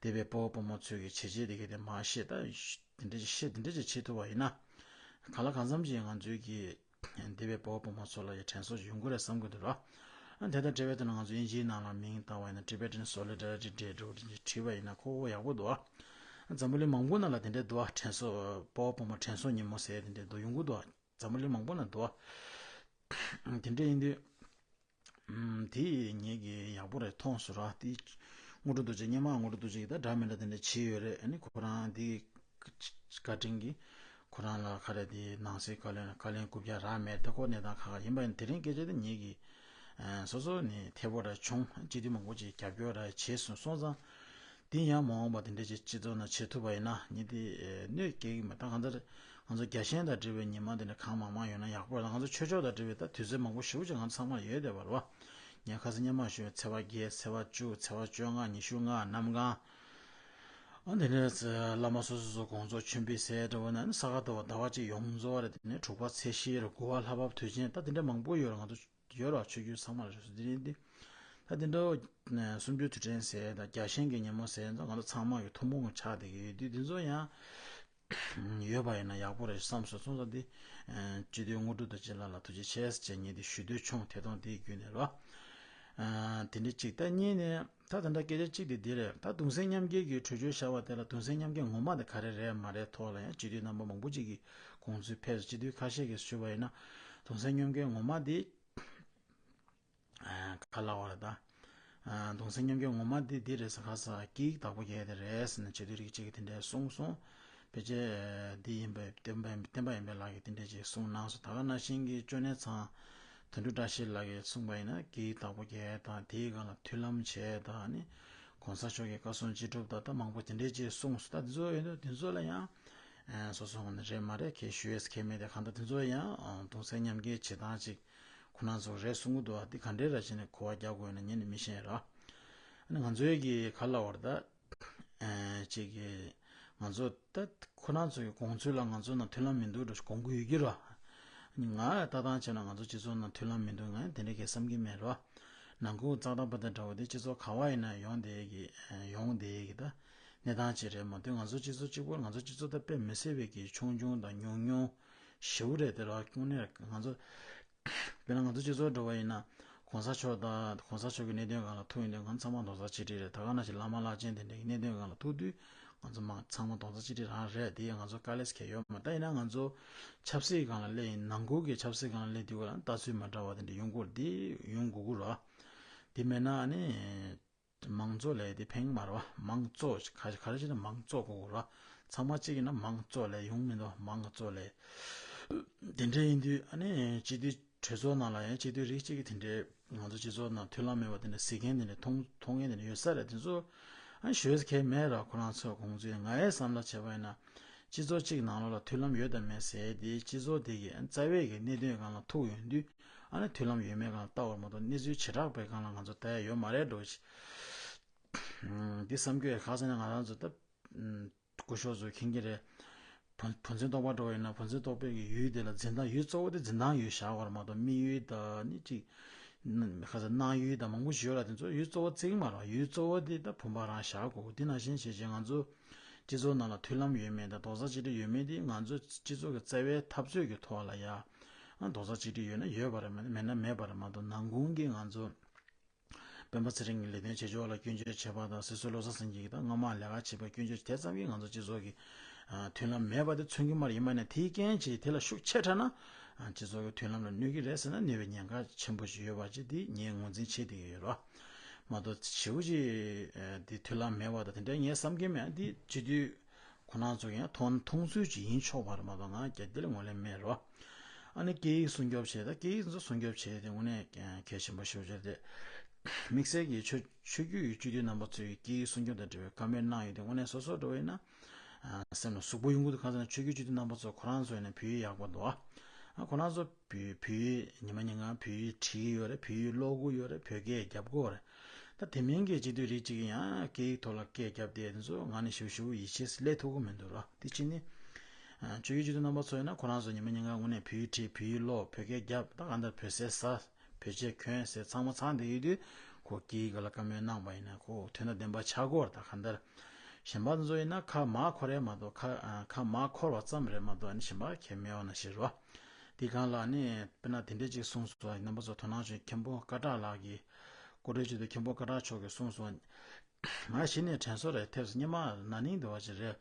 འདས་པའི་སྤོ་བོ་སྤོ་མོ་ཚོས་ཀྱི་བྱས་རྗེས་དེ་ག་དེ་མར་བཤད། ད་དེ་འདྲ་ཞིག་བཤད། དེ་འདྲ་ཞིག་བྱེད་ཐུབ་པ་ཡིན་ན། གང་ལ་གང་འཚམ་ཅིག་ང་ཚོའི་གི་འདས་པའི་སྤོ་བོ་སྤོ་མོ་ཚོ་ལ་ཡང་དྲན་གསོ་ཡོང་གི་རེད་བསམ་གྱི་འདུག་ར། ཨ་དེ་དང་འབྲེལ་བའི་ཐོག་ནས་ང་ཚོ་དབྱིན་ཇིའི་ནང་ལ་མིང་བཏགས་པ་ཡིན་ན། Tibetan Solidarity Day འདྲ་བོ་དེ་འདྲ་བྲིས་པ་ཡིན་ན་ཁོ་ཡག་པོ་འདུག་ཨ། འཛམ་བུ་གླིང་མང་པོ་ནང་ལ་དེ་འདྲ་འདུག་ཨ། དྲན་གསོ། སྤོ་བོ་སྤོ་མོ་དྲན་གསོ་ཉིན་མོ་ཟེར་དེ་འདྲ་འདུག་ཡོང་གི་འདུག་ཨ། འཛམ་བུ་གླིང་མང་པོ་ནང་འདུག་ཨ། དེ་འདྲ་ཡིན་དུས། ཨམ། དེ་ངེད་ཀྱིས་ཡག་པོ་རེད་མཐོང་སོང་ར། དེ་དངོས་གྲུབ་རྡོ་རྗེ། སྔོན་མ་དངོས་གྲུབ་རྡོ་རྗེ་གིས་ད་འདྲ་མི་འདྲ་དེ་འདྲ་བྱས་ཡོད་རེད། ཨ་ནི་ཁོ་རང་དེ་བཀའ་དྲིན་གྱིས་ཁོ་རང་ལ་ག་རེ་དེ་ནང་སྲིད་བཀའ་བློན། བཀའ་བློན་རྐུབ་བཀྱག་རག་མེད་དེ། ཁོ་གནས་སྟངས་ཁག་ཁག་ཡིན་པ་ཡིན། དེ་རིང་སྐད་ཆ་དེ་ངེད་ཀྱིས་ཨ་སོ་སོ་ནས་ཐེ་བོ་ར་བྱུང་། སྤྱི་འཐུས་མང་པོ་ཅིག་རྒྱབ་སྐྱོར་ར་བྱས་སོང་། སོང་ཙང་དེ་ཡང་མ་འོངས་པ་དེ་འདྲ་ཅིག་སྤྱི་ཚོགས་ནང་བྱེད་ཐུབ་པ་ཡིན་ན་ངས་དེ་གནོད་སྐྱེལ་གྱི་མེད། ད་གང་ལྟར་ང་ཚོ་རྒྱལ་ཞེན་དང་འབྲེལ་བའི་ཉི་མ་དེ་འདྲ་གང་མང་མང་ཡོད་ན་ཡག་པོ་རེད། ང་ཚོ་ཆོས་ཕྱོགས་དང་འབྲེལ་བའི་ད་དུས་ཚོད་མང་པོ་ཞེ་པོ་ཅིག་ང་ཚོ་ཚང་མར་ཡོད་བསྡད་པ་རེད་བ། ངས་ཁ་སང་སྔོན་མ་ཞུས། ཚེས་པ་བརྒྱད། ཚེས་པ་བཅུ། ཚེས་པ་བཅོ་ལྔ། ཉི་ཤུ་ལྔ། གནམ་གང་། ཨ་དེ་ནས་བླ་མ་སོ་སོ་སོ་དགོངས་རྫོགས་མཆོད་འབུལ་ཟེར་འདྲ་བོ་ན་ནི་ས་ག་ཟླ་བ་ཟླ་བ་གཅིག་ཡོངས་རྫོགས་རེད། དེ་ནས་དྲུག་པ་ཚེས་བཞི་རེད། དགུ་པ་ལྷ་བབས་དུས་ཆེན། ད་དེ་འདྲ་མང་པོ་ཡོད་རེད། ང་ཚོ་ཡོད་རེད་བ། ཆོས་བརྒྱུད་ཚང་མ་ལ་རེད་སོ། དེ་རིང་འདི་ད་དེ་འདྲ་བོ་གསུམ་བཅུའི་དུས་དྲན་ཟེར་དང་རྒྱལ་ཞེན་གྱི་ཉིན་མོ་ཟེར་ཙང་ང་ཚོ་ཚང་མ་གི་ཐུན་མོང་གི་ཆགས་བསྡད་ཀྱི་ཡོད་དུས། དེ་ཚོ་ཡང་ཡོད་པ་ཡིན་ན་ཡག་པོ་རེད་བསམ་སོང་། སོང་ཙང་འདི་སྤྱི་འཐུས་དངོས་གྲུབ་རྡོ་རྗེ་ལགས་ལ་ཐུགས་རྗེ་ཆེ་ཟེར་ངས་འདི་ཞུ་འདོད་བྱུང་། དེ་དང་དེའི་བརྒྱུད་ནས་རོ། དེ་འདྲ་གཅིག་ད་གཉིས་ནས་ད་ད་ལྟ་སྐད་ཆ་གཅིག་དེ་འདི་རེད། ད་གདུང་སེམས་མཉམ་སྐྱེད་ཀྱི་གྲོས་ཆོད་བཞག་པ་དེ་ལ་གདུང་སེམས་མཉམ་སྐྱེད་ངོ་མ་དེ་ག་རེ་རེད་མ་རེད་ཐོག་ལ་ཡང་སྤྱི་འཐུས་རྣམ་པ་མང་པོ་ཅིག་གིས་དགོངས་ཚུལ་ཕེབས་སོང་། སྤྱི་འཐུས་ཁ་ཤས་ཀྱིས་ཞུས་པ་ཡིན་ན། གདུང་སེམས་མཉམ་སྐྱེད་ངོ་མ་དེ་ག་ལ་བ་རེད་ད། གདུང་སེམས་མཉམ་སྐྱེད་ངོ་མ་དེ་འདི་རེད་ཟེར། ཁ་ས་སྐད་ཡིག་བདག་པོ་རྒྱག་དེ་རེད་ཟེར་ནས་སྤྱི་འཐུས་རིགས་གཅིག་གིས་དེ་འདྲ་གསུངས་སོང་། ཕལ་ཆེར་འདི་ཡིན་པའི་བསྟན་པ་བསྟན་པ་ཡིན་པའི་ལགས་ཀྱིས་དེ་འདྲ་ཅིག་གསུངས་གནང་སོང་། ད་ག་ནང་བཞིན་གྱི་ཅོ་ནེ་ཚང་དོན་གྲུབ་བཀྲ་ཤིས་ལགས་ཀྱིས་གསུངས་པ་ཡིན་ན། སྐད་ཡིག་བདག་པོ་རྒྱག་དང་། དེའི་སྒང་ལ་མཐུན་ལམ་བྱས་དང་། ནི་གོང་ས་མཆོག་གི་བཀའ་གསུང་ཅི་སྒྲུབ་དང་། ད་མང་པོ་དེ་འདྲ་ཅིག་གསུངས་སོང་། ད་དེ་ཚོ་ཡོད་དུས་དེ་ཚོ་ལ་ཡང་སོ་སོ་ངོས་ནས་རེད་མ་རེད་ཁས་ཞུ་ཡས་ཁས་མེད་དེ། གང་ལྟར་དེ་ཚོ་ཡང་གདུང་སེམས་མཉམ་སྐྱེད་བྱེད་སྟངས་ཅིག་ཁོ་རང་ཚོ་རེད་གསུང་གི་འདུག་ཨ། དེ་ག་འདྲས་ར་བྱས་ནས་གོ་བ་རྒྱག་དགོས་ཡོད་ན་ངས་ནི་མི་ཤེས་ར། ཨ་ནི་ང་ཚོའི་གི་ག་ལ་བར་ད། ཨེ་ཅིག་གི་ང་ཚོ་ད་ཁོ་རང་ཚོ་གི་དགོངས་ཚུལ་ལ་ང་ཚོ་ནང་མཐུན་ལམ་མི་འདུག་འགྲོ་དགོངས་ཀྱི་ཡོད་ཀྱི་ར། ང་ལྟ་སྟངས་བྱས་ན་ང་ཚོ་སྤྱི་ཚོགས་ནང་མཐུན་ལམ་མི་འདུག་ང་དེ་འདྲ་གི་བསམ་གྱི་མེད་ར། ནང་ཁུལ་ཙག་ཏག་པ་དང་འདྲ་བོ་དེ་སྤྱི་ཚོགས་ག་བ་ཡིན་ན་ཡོང་བསྡད་ཀྱི་ཡོང་བསྡད་ཀྱི་ད་གནས་སྟངས་ཅིག་རེད་མ་གཏོགས། ང་ཚོ་སྤྱི་ཚོགས་གཅིག་པོ་ང་ཚོ་སྤྱི་ཚོགས་ད་དཔེ་མི་སྲིད་པའི་གི་ཆུང་ཆུང་དང་ཉུང་ཉུང་ཞེ་པོ་རེད་དེ་ར། དངོས་གནས་ང་ཚོ་དཔེར་ན་ང་ཚོ་སྤྱི་ཚོགས་འགྲོ་བ་ཡིན་ན། གོང་ས་མཆོག་དང་གོང་ས་མཆོག་གི་གནད་དོན་སྒང་ལ་ཐུག་ཡོང་དུས་ང་ཚང་མ་རྡོག་རྩ་གཅིག་སྒྲིལ་རེད། ད་ག་ནང་བཞིན་བླ་མ་བླ་ཆེན་དེ་འདྲའི་གནད་དོན་སྒང་ལ་ཐུག་དུས་ང་ཚོ་མང་ཚང་མ་རྡོག་རྩ་གཅིག་སྒྲིལ་རང་རེད། དེ་ང་ཚོ་དཀའ་ལས་ཁག་ཡོད་མ་རེད། ད་ཡིན་ན་ང་ཚོ་ཆབ་སྲིད་སྒང་ལ་སླེབས་ཡིན། ནང་ཁུལ་གྱི་ཆབ་སྲིད་སྒང་ལ་སླེབས་དུས་ག་ལ་ལྟ་ཚུལ་མ་འདྲ་བ་དེ་འདྲ་ཡོང་གི་རེད། དེ་ཡོང་དགོས་ཀྱི་རེད། དེ་མེད་ན་ཨ་ནི། མང་གཙོ་ལབ་དེ་ཕན་གྱི་མ་རེད་བ། མང་གཙོ་ག་ག་རེ་བྱས་ན་མང་གཙོ་དགོས་ཀྱི་རེད་བ། ཚང་མ་གཅིག་ཡིན་ན་མང་གཙོ་ལབ་ཡོང་མི་འདུག་མང་གཙོ་ལབ། དེ་འདྲ་ཡིན་དུས་ཨ་ནི་སྤྱི་འཐུས་གྲོས་ཚོགས་ནང་ལ་ཡང་སྤྱི་འཐུས་རིགས་གཅིག་གིས་དེ་འདྲའི་ང་ཚོ་སྤྱི་ཚོགས་ནང་མཐུན་ལམ་མེད་པ་དེ་འདྲ་ཟེར་མཁན་དེ་འདྲ་མཐོང་མཐོང་མཁན་དེ་འདྲ་ཡོད་ས་རེད། དེ་ཚོ་ཨ་ནི་ཞུ་ཡས་ཁེལ་མེད་ར། ཁོ་རང་ཚོའི་དགོངས་ཚུལ། ངའི་བསམ་བློ་བྱས་པ་ཡིན་ན། སྤྱི་ཚོགས་གཅིག་ནང་ལོགས་ལ་མཐུན་ལམ་ཡོད་དམ་མེད་ཟེར་དེ་སྤྱི་ཚོགས་དེ་གི་རྩ་བའི་གི་གནད་དོན་སྒང་ལ་ཐུག་ཡོང་དུས་ཨ་ནི་མཐུན་ལམ་ཡོད་མེད་སྒང་ལ་ལྟ་བར་མ་གཏོགས་གནས་ཚུལ་བྱེ་བྲག་པའི་སྒང་ལ་ང་ཚོ་ལྟ་ཡ་ཡོད་མ་རེད་འགྲོ་ཞིག་འདི་བསམ་རྒྱུ་ཡ་ཁག་ས་ནས་ང་རང་ཚོ་ད་སྐུ་ཞབས་ཚོ་མཁྱེན་གྱི་རེད། བུ་བུ་འཛིན་རྟོགས་པ་འགྲོ་བ་ཡིན་ན་བུ་འཛིན་རྟོགས་པའི་གི་ཡུལ་དེ་ལ་འཛིན་སྟངས་ཡུལ་གཙོ་བོ་དེ་འཛིན་སྟངས་ཡུལ་བཞག་པར་མ་གཏོགས་དམིགས་ཡུལ་དང་ནི་ཅིག་ཁ་ས་སྣང་ཡུལ་དང་མང་པོ་ཞིག་ཡོད་ར། དེ་ཚོ་ཡུལ་གཙོ་བོ་བརྩི་གི་མ་རེད། ཡུལ་གཙོ་བོ་དེ་ད་བུམ་པ་རང་བཞག་དགོས། དེ་ནང་བཞིན་བྱས་བྱས་ང་ཚོ་སྤྱི་ཚོགས་ནང་ལ་མཐུན་ལམ་ཡོད་མེད་དང་རྡོག་རྩ་གཅིག་སྒྲིལ་ཡོད་མེད་དེ་ང་ཚོ་སྤྱི་ཚོགས་ཀྱི་རྩ་བའི་འཐབ་རྩོད་ཀྱི་ཐོག་ལ་ཡ་རྡོག་རྩ་གཅིག་སྒྲིལ་ཡོད་ན་ཡོད་པ་རེད། མེད་ན་མེད་པ་རེད་མ་གཏོགས་ནང་ཁུལ་གྱི་ང་ཚོ་སྤེན་པ་ཚེ་རིང་གི་ལས་དོན་བྱེད་ཕྱོགས་ལ་སྐྱོན་བརྗོད་བྱེད་པ་དང་། སྲིད་ཟུར་བློ་བཟང་སེང་གེ་གིས་ད་སྔོན་མ་ལས་ཀ་བྱེད་པར་སྐྱོན་བརྗོད་དེ་ཙམ་གྱིས་ང་ཚོ་སྤྱི་ཚོགས་ཀྱི་ཨ་མཐུན་ལམ་མེད་པ་དེ་མཚོན་གྱི་མ་རེད། ཡིན་པ་ནས་དེའི་རྐྱེན་གྱིས་དེ་ལ་ཤུགས་ཆེ་དྲགས་ན་ཨ་སྤྱི་ཚོགས་ཀྱི་མཐུན་ལམ་ལ་གནོད་ཀྱི་རེད་ཟེར་ན་གནོད་པའི་ཉེན་ཁ་ཆེན་པོ་ཞིག་ཡོད་པ་ཅིག་དེ་ངས་ངོས་འཛིན་བྱེད་བསྡད་ཀྱི་ཡོད་རེད་མ་གཏོགས་ཞེ་པོ་ཅིག་ཨ་དེ་མཐུན་ལམ་མེད་པ་དང་དེ་འདྲ་ངས་བསམ་གྱི་མེད། དེ་སྤྱི་འཐུས་ཁོ་རང་ཚོ་ཡང་མཐོང་མཐོང་ཚུལ་ཅིག་ཡིན་ཆོག་པ་རེད་མ་གཏོགས་ང་རྒྱ་དེ་ལ་ངོས་ལེན་མེད་རོ། ཨ་ནི་སྐད་ཡིག་སྲུང་སྐྱོབ་བྱས། ད་སྐད་ཡིག་ཚོ་སྲུང་སྐྱོབ་བྱས་ཏེ་དངོས་གནས་གལ་ཆེན་པོ་ཞེ་པོ་ཅིག་རེད། དམིགས་བསལ་གྱི་ཆོས་ཆོས་བརྒྱུད་ཀྱི་སྤྱི་འཐུས་རྣམ་པ་ཚོས་སྐད་ཡིག་སྲུང་སྐྱོབ་དང་འབྲེལ་བའི་བཀའ་མོལ་གནང་ཡོད་དེ་དངོས་གནས་སོ་སོ་འགྲོ་བ་ཡིན་ན་ཨ་སེམས་ལ་ཟུག་པོ་ཡོང་གི་འདུག་གང་ཟེར་ན་ཆོས་བརྒྱུད་སྤྱི་འཐུས་རྣམ་པ་ཚོ་ཁོ་རང་ཚོ་ཡིན་ན་བོད་ཡིག་ཡག་པོ་འདུག་ཨ་ཁོ་རང་ཚོ་བོད་བོད་ཡིག་ཉི་མ་ཉིན་གང་བོད་ཡིག་བྲིས་ཀྱི་ཡོད་རེད། བོད་ཡིག་ཀློག་གི་ཡོད་རེད། བོད་སྐད་རྒྱབ་ཀྱི་ཡོད་རེད། ད་དེ་མིན་གྱི་སྤྱི་འཐུས་རིགས་གཅིག་གིས་ཡང་སྐད་ཡིག་ཐོག་ལ་སྐད་བརྒྱབ་བསྡད་དེ་ཚོ་ང་ནི་ཞིབ་ཞིབ་ཡིད་ཆེས་སླེབས་ཐུབ་ཀྱི་མི་འདུག་ར། དེ་ཕྱི་ནི་ཆོས་བརྒྱུད་སྤྱི་འཐུས་རྣམ་པ་ཚོ་ཡིན་ན་ཁོ་རང་ཚོ་ཉི་མ་ཉིན་གང་དངོས་གནས་བོད་ཡིག་ཁྲིད་བོད་ཡིག་ཀློག་བོད་སྐད་བརྒྱབ། ད་གང་ལྟར་བོད་ཟས་ཟ་བོད་ཆས་གྱོན་ཟེར་ཚང་མ་ཚང་བསྡད་ཡོད་དུས་ཁོ་སྐད་ཡིག་ལ་བཀའ་མོལ་གནང་པ་ཡིན་ན་ཁོ་དོན་དང་ལྡན་པ་ཆགས་ཀྱི་ཡོད་རེད། ད་གང་ལྟར་གཞན་པ་ཚོ་ཡིན་ན་ཁ་མ་འཁོར་རེད་མ་གཏོགས་ཁ་ཁ་མ་འཁོར་བ་ཙམ་རེད་མ་གཏོགས་ཨ་ནི་གཞན་པ་གལ་མེད་པ་ནང་བཞིན་རེད་བ། དེ་གང་ལ་ཨ་ནི་དཔེར་ན་དེ་འདྲས་ཅིག་གསུངས་སོང་། རྣམ་པ་ཚོ་དོ་སྣང་བྱུང་། མཁན་པོ་སྐད་གྲགས་ལགས་ཀྱིས་སྐུ་བགྲེས་སྤྱི་འཐུས་མཁན་པོ་སྐད་གྲགས་མཆོག་གིས་གསུངས་སོང་། ང་གཞི་ནས་དྲན་གསོ་རེ་ཐེབས་སོང་། སྔོན་མ་ན་ནིང་འདྲ་བ་ཅིག་རེད།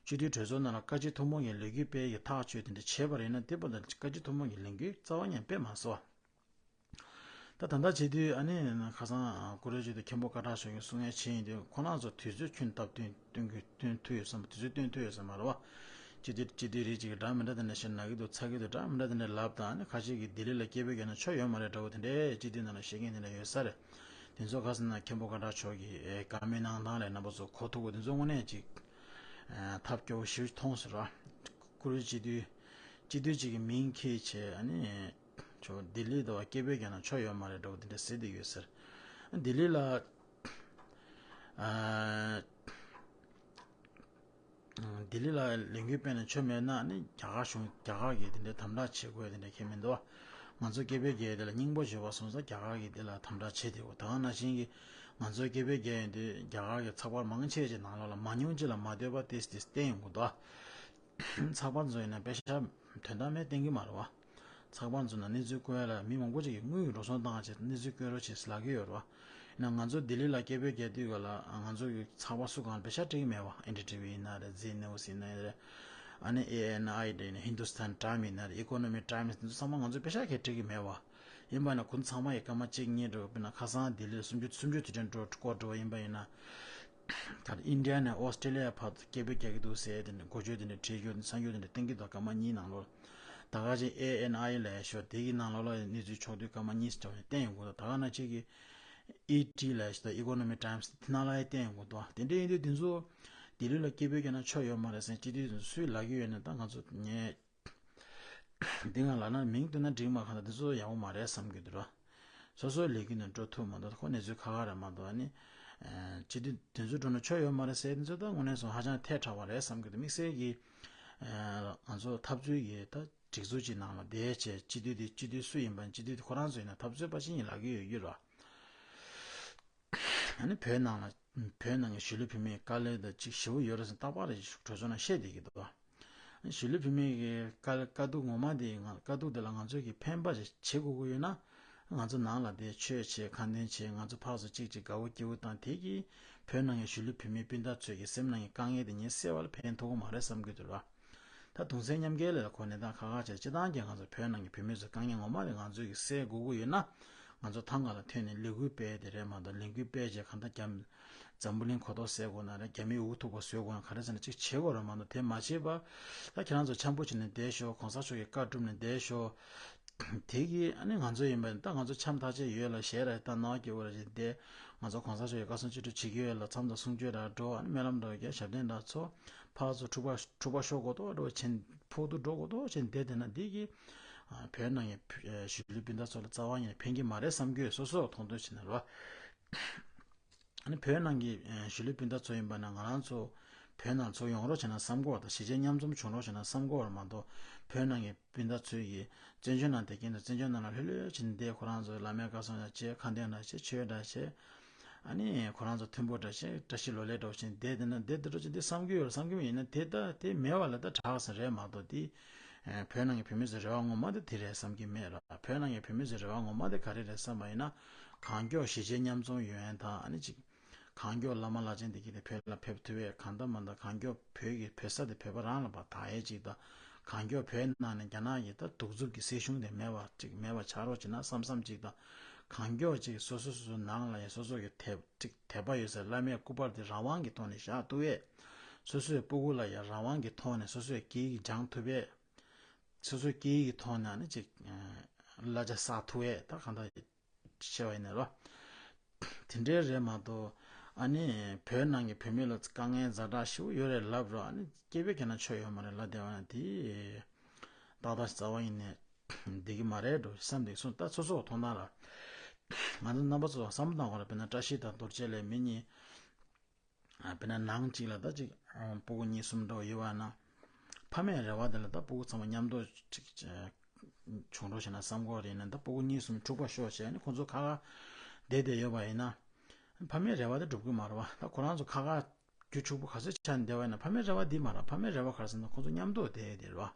སྤྱི་འཐུས་གྲོས་ཚོགས་ནང་ལ་བཀའ་སྤྱི་ཐུན་མོང་གི་ལས་འགུལ་སྤེལ་གྱི་ཐག་གཅོད་དེ་འདྲ་བྱས་པ་རེད་ན་དེ་བར་དུ་བཀའ་སྤྱི་ཐུན་མོང་གི་ལས་འགུལ་རྩ་བ་ཉིད་སྤེལ་མ་སོང་། ད་ད་ལྟ་བྱེད་དུས་ཨ་ནི་ཁ་སང་སྐུ་བགྲེས་སྤྱི་འཐུས་མཁན་པོ་སྐད་གྲགས་མཆོག་གིས་གསུང་ཡ་བྱས་ཡིན་དུས་ཁོ་རང་ཚོ་དུས་ཚོད་ཁྱོན་བཏབ་སྟོན་སྟོན་དགོས་སྟོན་ཐུབ་ཡོད་བསམ། དུས་ཚོད་སྟོན་ཐུབ་ཡོད་བསམ་མ་རེད་བ། སྤྱི་འཐུས་སྤྱི་འཐུས་རིགས་གཅིག་གིས་འདྲ་མི་འདྲ་དེ་འདྲ་བཤད་ན་གི་འདུག་ཚ་གི་འདུག་འདྲ་མི་འདྲ་དེ་འདྲ་ལབ་དང་ཨ་ནི་ཁ་ཤས་ཀྱིས་ལྡི་ལི་ལ་སྐད་འབོད་རྒྱག་ན་ཆོ་ཡོད་མ་རེད་འདྲ་བོ་དེ་འདྲའི་སྤྱི་འཐུས་ནང་ལ་བཤད་མཁན་དེ་འདྲ་ཡོད་ས་རེད། དེ་ཚོ་ག་ཟེར་ན་མཁན་པོ་སྐད་གྲགས་མཆོག་གིས་ཨེ་བཀའ་མོལ་གནང་སྟངས་ལས་རྣམ་པ་ཚོ་གོ་ཐུབ་པ་དེ་ཚོ་དངོས་གནས་ཅིག་ཨ་ཐབས་སྐྱོ་བོ་ཞེ་པོ་མཐོང་སོང་ར། སྐུ་བགྲེས་སྤྱི་འཐུས་སྤྱི་འཐུས་གཅིག་གི་མིང་འཁྱེར་བྱས་ཨ་ནི་ཆོ་ལྡི་ལི་དུ་བ་སྐད་འབོད་རྒྱག་ན་ཆོ་ཡོད་མ་རེད་འདྲ་བོ་དེ་འདྲ་ཟེར་བསྡད་ཡོད་ཟེར། ལྡི་ལི་ལ་ཨ། ལྡི་ལི་ལ་ལས་འགུལ་སྤེལ་ནས་ཆོ་མེད་ན་ནི་རྒྱ་གར་གཞུང་རྒྱ་གར་གྱིས་དེ་འདྲའི་དམ་དྲག་བྱེད་དགོས་དེ་འདྲ་ཁྱད་མི་འདུག་ང་ཚོ་སྐད་འབོད་རྒྱག་དེ་ལ་སྙིང་པོ་བརྗོད་པ་སོང་ཙང་རྒྱ་གར་གྱིས་དེ་ལ་དམ་དྲག་བྱེད་དེ་འོ་ད་ག་ནང་བཞིན་གྱི་ང་ཚོ་སྐད་འབོད་རྒྱག་ཡོང་དུས་རྒྱ་གར་གྱི་ཚགས་པར་མང་ཆེ་ཆེ་ནང་ལོགས་ལ་མང་ཉུང་ཅིག་ལ་མ་ལྟོས་པ་ཏིས་ཏིས་བསྟན་ཡོང་གི་འདུག་ཚགས་པར་ཚོ་ཡིན་ན་དཔེ་ཆ་དོན་དག་མེད་བསྟན་གྱི་མ་རེད་བ། ཚགས་པར་ཚོ་ནང་གནས་ཚུལ་བཀོད་ཡ་ལ་མི་མང་པོ་ཅིག་གིས་དངུལ་གྱི་འགྲོ་སོང་བཏང་བྱས་གནས་ཚུལ་བཀོད་རོགས་བྱེད་ཟེར་ལབ་ཀྱི་ཡོད་རེད་བ། ཡིན་ན་ང་ཚོ་ལྡི་ལི་ལ་སྐད་འབོད་རྒྱག་དུས་ག་ལ་ང་ཚོ་གི་ཚགས་པར་སུ་གང་ལ་པེ་ཤག་སྤྲད་ཀྱི་མེད་བ། ཨེན་ཌི་ཊི་ཝི་ཡིན་ན་རེད། ཟི་ནིའུ་སི་ཡིན་ན་རེད། ཨ་ནི་ཨེ་ཨེན་ཨའི་འདྲ་ཡིན་ན་ཧིན་དུ་སི་ཐན་ཊའིམ་སི་ཡིན་ན་རེད། ཨི་ཀོ་ནོ་མི་ཊའིམ་སི་འདི་ཚོ་ཚང་མ་ང་ཚོ་པེ་ཤག་གས་སྤྲད་ཀྱི་མེད་བ། ཡིན་པ་ན་ཁོང་ཚང་མ་ཡི་སྐར་མ་གཅིག་གཉིས་འགྲོ་དཔེར་ན་ཁ་སང་ལྡི་ལིར་སུམ་ཅུ་སུམ་ཅུ་དུས་དྲན་སྐོར་འགྲོ་བ་ཡིན་པ་ཡིན་ན། ད་ཨིན་ཌི་ཡ་ནས་ཨོ་སི་ཊེ་ལི་ཡ་བར་དུ་སྐད་འབོད་རྒྱག་གི་འདུག་ཟེར་དེ་འདྲ་འགོ་བརྗོད་དེ་འདྲ་བྲིས་རྒྱུ་འདི་གསར་འགྱུར་དེ་འདྲ་བསྟན་གྱི་འདུག་སྐར་མ་གཉིས་ནང་ལོགས་ལ། ད་ག་ཅིག་ཨེ་ཨེན་ཨའི་ལབ་ཡ་ཤོག་དེ་གི་ནང་ལོགས་ལ་གནས་ཚུལ་ཕྱོགས་བསྡུས་སྐར་མ་གཉིས་ཙམ་བསྟན་ཡོང་གི་འདུག་ད་ག་ནང་བཞིན་གྱི་ཨི་ཊི་ལབ་ཡ་ཤོག་དང་ཨི་ཀོ་ནོ་མི་ཊའིམ་སི་དེ་ནང་ལ་ཡང་བསྟན་ཡོང་གི་འདུག་དེ་འདྲ་ཡིན་དུས་དེ་ཚོ་ལྡི་ལི་ལ་སྐད་འབོད་རྒྱག་ན་ཆོ་ཡོད་མ་རེད་ཟེར་སྤྱི་འཐུས་ཚོ་སུས་ལབ་ཀྱི་ཡོད་ན་ད་ང་ཚོ་ངས། འདི་ང་ལ་ན་མིང་བཏོན་ན་འགྲིག་མ་གང་ལྟར་འདི་ཚོ་ཡག་པོ་མ་རེད་བསམ་གྱི་འདུག་ར། སོ་སོའི་ལས་འགུལ་ནང་འགྲོ་ཐུབ་མ་འདུག་ཁོ་གནས་ཚུལ་ཁག་ཁག་རེད་མ་གཏོགས་ཨ་ནི། སྤྱི་འཐུས་དེ་ཚོ་འགྲོ་ན་ཆོ་ཡོད་མ་རེད་ཟེར་འདི་ཚོ་ད་དངོས་གནས་སོང་ཧ་ཅང་ཐལ་དྲགས་པ་རེད་བསམ་གྱི་འདུག་དམིགས་བསལ་གྱི་ང་ཚོ་འཐབ་རྩོད་ཀྱི་ད་སྒྲིག་འཛུགས་ཀྱི་ནང་ལ་བསྡད་བྱས་སྤྱི་འཐུས་དེ་སྤྱི་འཐུས་སུ་ཡིན་པ་སྤྱི་འཐུས་དེ་ཁོ་རང་ཚོ་ཡིན་ན་འཐབ་རྩོད་པ་ཅིག་ཡིན་ལབ་ཀྱི་ཡོད་ཀྱི་ར། ཨ་ནི་བོད་ནང་ལ་བོད་ནང་གི་གཞིས་ལུས་བུད་མེད་དཀའ་ལས་དང་ཅིག་ཞེ་པོ་ཡོད་རེད་ཟེར་རྟག་པར་རེ་ཞིག་གྲོས་ཚོགས་ནང་བཤད་བསྡད་ཀྱི་འདུག་གཞིས་ལུས་བུད་མེད་ཀྱི་དཀའ་དཀའ་སྡུག་ངོ་མ་དེ་ང་དཀའ་སྡུག་དེ་ལ་ང་ཚོས་ཀྱི་ཕན་པ་ཞིག་བྱེད་དགོས་ཀྱི་ཡོད་ན། ང་ཚོ་ནང་ལ་དེ་ཆོས་བྱེད་ཁ་འདོན་བྱེད་ང་ཚོ་ཕར་ཚུར་གཅིག་གཅིག་དགའ་བོ་སྐྱིད་བོ་དང་དེ་གིས་བོད་ནང་གི་གཞིས་ལུས་བུད་མེད་སྤུན་ཟླ་ཚོས་ཀྱི་སེམས་ནང་གི་དཀའ་ངལ་དེ་ངས་སེལ་བ་ལ་ཕན་ཐོགས་ཀྱི་མ་རེད་བསམ་གྱི་འདུག་ར། ད་གདུང་སེམས་མཉམ་སྐྱེད་ལས་ཁོ་གནས་སྟངས་ཁག་ཁག་བྱས་སྤྱི་བཏང་གི་ང་ཚོ་བོད་ནང་གི་བུད་མེད་ཚོའི་དཀའ་ངལ་ངོ་མ་དེ་ང་ཚོས་ཀྱི་སེལ་དགོས་ཀྱི་ཡོད་ན། ང་ཚོ་ཐང་ག་ལ་ཐོན་ནས་ལས་འགུལ་སྤེལ་དེ་རེད་མ་གཏོགས་ལས་འགུལ་སྤེལ་བྱས་གང་ལྟར་རྒྱ་མི་འཛམ་བུ་གླིང་གོ་རྟོགས་སད་དགོས་ན་རེད། རྒྱ་མིའི་འུ་ཐུག་པ་བཟོས་དགོས་ན་ག་རེ་ཟེར་ན་གཅིག་བྱེད་དགོས་རེད་མ་གཏོགས་དེ་མ་བྱས་པ། ད་ཁྱེད་རང་ཚོ་འཆམ་པོ་བྱས་ནས་བསྡད་ཤོག་གོང་ས་མཆོག་གི་བཀའ་བསྒྲུབས་ནས་བསྡད་ཤོག་དེ་གིས་ཨ་ནི་ང་ཚོ་ཡིན་པ་ད་ང་ཚོ་འཆམ་ཐག་ཆོད་ཡོད་ལ་གཞས་ར་ད་ནང་སྐྱེ་བོ་ར་ཞིག་བསྡད། ང་ཚོ་གོང་ས་མཆོག་གི་བཀའ་གསུང་ཅི་སྒྲུབ་བྱེད་ཀྱི་ཡོད་ལ་མཚམས་དང་གསུང་ཆོས་ར་འགྲོ་ཨ་ནི་སྨོན་ལམ་འདྲ་བོ་རྒྱག་ཞབས་བརྟན་འདྲ་ཚོ་ཕར་ཚུར་འཁྲུག་པ་འཁྲུག་པ་ཤོར་དགོས་དོ་འགྲོ་ཕྱིན་ཕུག་ཏུ་འགྲོ་དགོས་དོ་ཕྱིན་བསྡད་དེ་ན་འདི་གིས་བོད་ནང་གི་གཞིས་ལུས་སྤུན་ཟླ་ཚོ་ལ་རྩ་བ་ཉིད་ནས་ཕན་གྱི་མ་རེད་བསམ་གྱི་ཡོད། སོ་སོ་མཐོང་ཐོས་བྱས་ན་རོ། ཨ་ནི་བོད་ནང་གི་གཞིས་ལུས་སྤུན་ཟླ་ཚོ་ཡིན་པ་ན་ང་རང་ཚོ་བོད་ནང་ཚུར་ཡོང་རོགས་བྱས་ན་བསམ་གྱི་ཡོད་པ་དང་གཞིས་བྱེས་མཉམ་འཛོམས་བྱུང་རོགས་བྱས་ན་བསམ་གྱི་ཡོད་པ་མ་གཏོགས་བོད་ནང་གི་སྤུན་ཟླ་ཚོས་ཀྱིས་བཙན་བྱོལ་ནང་བསྡད་ཀྱིན་འདུག་བཙན་བྱོལ་ནང་ལ་ལྷོད་ལྷོད་བྱས་ནས་བསྡད་ཁོ་རང་ཚོའི་བླ་མའི་བཀའ་གསུང་འདྲ་བྱས་ཁ་འདོན་འདྲ་བྱས་ཆོས་འདྲ་བྱས། ཨ་ནི་ཁོ་རང་ཚོ་མཐུན་པོ་འདྲ་བྱས་བཀྲ་ཤིས་ལོ་ལེགས་འདྲ་བོ་བྱས་བསྡད་དེ་ན་བསྡད་དེ་འགྲོ་བྱས་འདི་བསམ་གྱི་ཡོད་རེད་བསམ་གྱི་མེད་ཡིན་ན་དེ་ལྟ་དེ་མེད་པ་ལ་ད་དྲག་ས་རེད་མ་གཏོགས་དེ་བོད་ནང་གི་བུད་མེད་ཚོའི་རེ་བ་ངོ་མ་དེ་དེ་རེད་བསམ་གྱི་མེད་ར། བོད་ནང་གི་བུད་མེད་ཚོའི་རེ་བ་ངོ་མ་དེ་ག་རེ་རེད་བསམ་པ་ཡིན་ན་གང་མགྱོགས་གཞིས་བྱེས་མཉམ་འཛོམས་ཡོང་ཡ་དང་ཨ་ནི་ཅིག་གང་མགྱོགས་བླ་མ་བླ་ཆེན་དེ་གིས་དེ་བོད་ལ་ཕེབས་ཐུབ་ཡས་གང་ལྟར་མ་ལྟར་གང་མགྱོགས་བོད་ཀྱི་བོད་ས་དེ་བོད་པ་རང་ལ་ཕར་དར་ཡས་ཅིག་དང་གང་མགྱོགས་བོད་ནང་ནས་རྒྱ་ནག་གི་ད་གདུག་རྩུབ་ཀྱི་སྲིད་གཞུང་དེ་མེད་པ་ཅིག་མེད་པ་ཆགས་རོགས་བྱེད་ན་བསམ་བསམ་ཅིག་དང་གང་མགྱོགས་ཅིག་སོ་སོ་སོ་སོ་ནང་ལ་ཡང་སོ་སོ་གི་དད་ཅིག་དད་པ་ཡོད་སའི་བླ་མའི་སྐུ་པར་དེ་རང་དབང་གི་ཐོག་ནས་བཞག་ཐུབ་ཡས། སོ་སོའི་སྤུ་གུ་ལ་ཡང་རང་དབང་གི་ཐོག་ནས་སོ་སོའི་སྐད་ཡིག་སྦྱང་ཐུབ་ཡས། སོ་སོའི་སྐད་ཡིག་གི་ཐོག་ནས་ནི་ཅིག་གླ་ཆ་བསགས་ཐུབ་ཡས་ད་གང་ལྟར་བཤད་པ་ཡིན་ན་རོ། དེ་འདྲའི་རེད་མ་གཏོགས་ཨ་ནི་བོད་ནང་གི་བུད་མེད་ལ་དཀའ་ངལ་ཛ་དྲག་ཞེ་པོ་ཡོད་རེད་ལབ་རོགས་ཨ་ནི་སྐད་འབོད་རྒྱག་ན་ཆོ་ཡོད་མ་རེད་ལབ་བསྡད་པ་ན་དེ་ཏག་ཏག་རྩ་བ་ཉིད་ནས་བསྡད་ཀྱི་མ་རེད་འགྲོ་བསམ་བསྡད་སོང་། ད་སོ་སོ་མཐོང་སྣང་ལ་ ང་ཚོ་རྣམ་པ་ཚོ་བསམ་བློ་བཏང་བ་ལ་དཔེར་ན་བཀྲ་ཤིས་དང་རྡོ་རྗེ་ལས་མི་གཉིས། དཔེར་ན་ནང་གཅིག་ལ་ད་ཅིག་སྤུ་གུ་གཉིས་གསུམ་འདྲ་བོ་ཡོད་པ་ན། ཕ་མའི་རེ་བ་དེ་ལ་ད་སྤུ་གུ་ཚང་མ་མཉམ་དུ་ཅིག་བྱུང་འགྲོ་བྱས་ན་བསམ་གོ་རེད་ན། ད་སྤུ་གུ་གཉིས་གསུམ་འཁྲུག་པ་ཤོར་བྱས་ནས་ཁོང་ཚོ་ཁ་ཁ་བསྡད་བསྡད་ཡོད་པ་ཡིན་ན། ཕ་མའི་རེ་བ་དེ་འགྲུབ་ཀྱི་མ་རེད་བ། ད་ཁོ་རང་ཚོ་ཁ་ཁ་རྒྱུ་ཕྱུག་པོ་ག་ཚོད་ཆགས་ནས་བསྡད་པ་ཡིན་ན། ཕ་མའི་རེ་བ་འདི་མ་རེད། ཕ་མའི་རེ་བ་ག་རེ་ཟེར་ན་ཁོང་ཚོ་མཉམ་དུ་བསྡད་ཡོད་དེ་རེད་བ།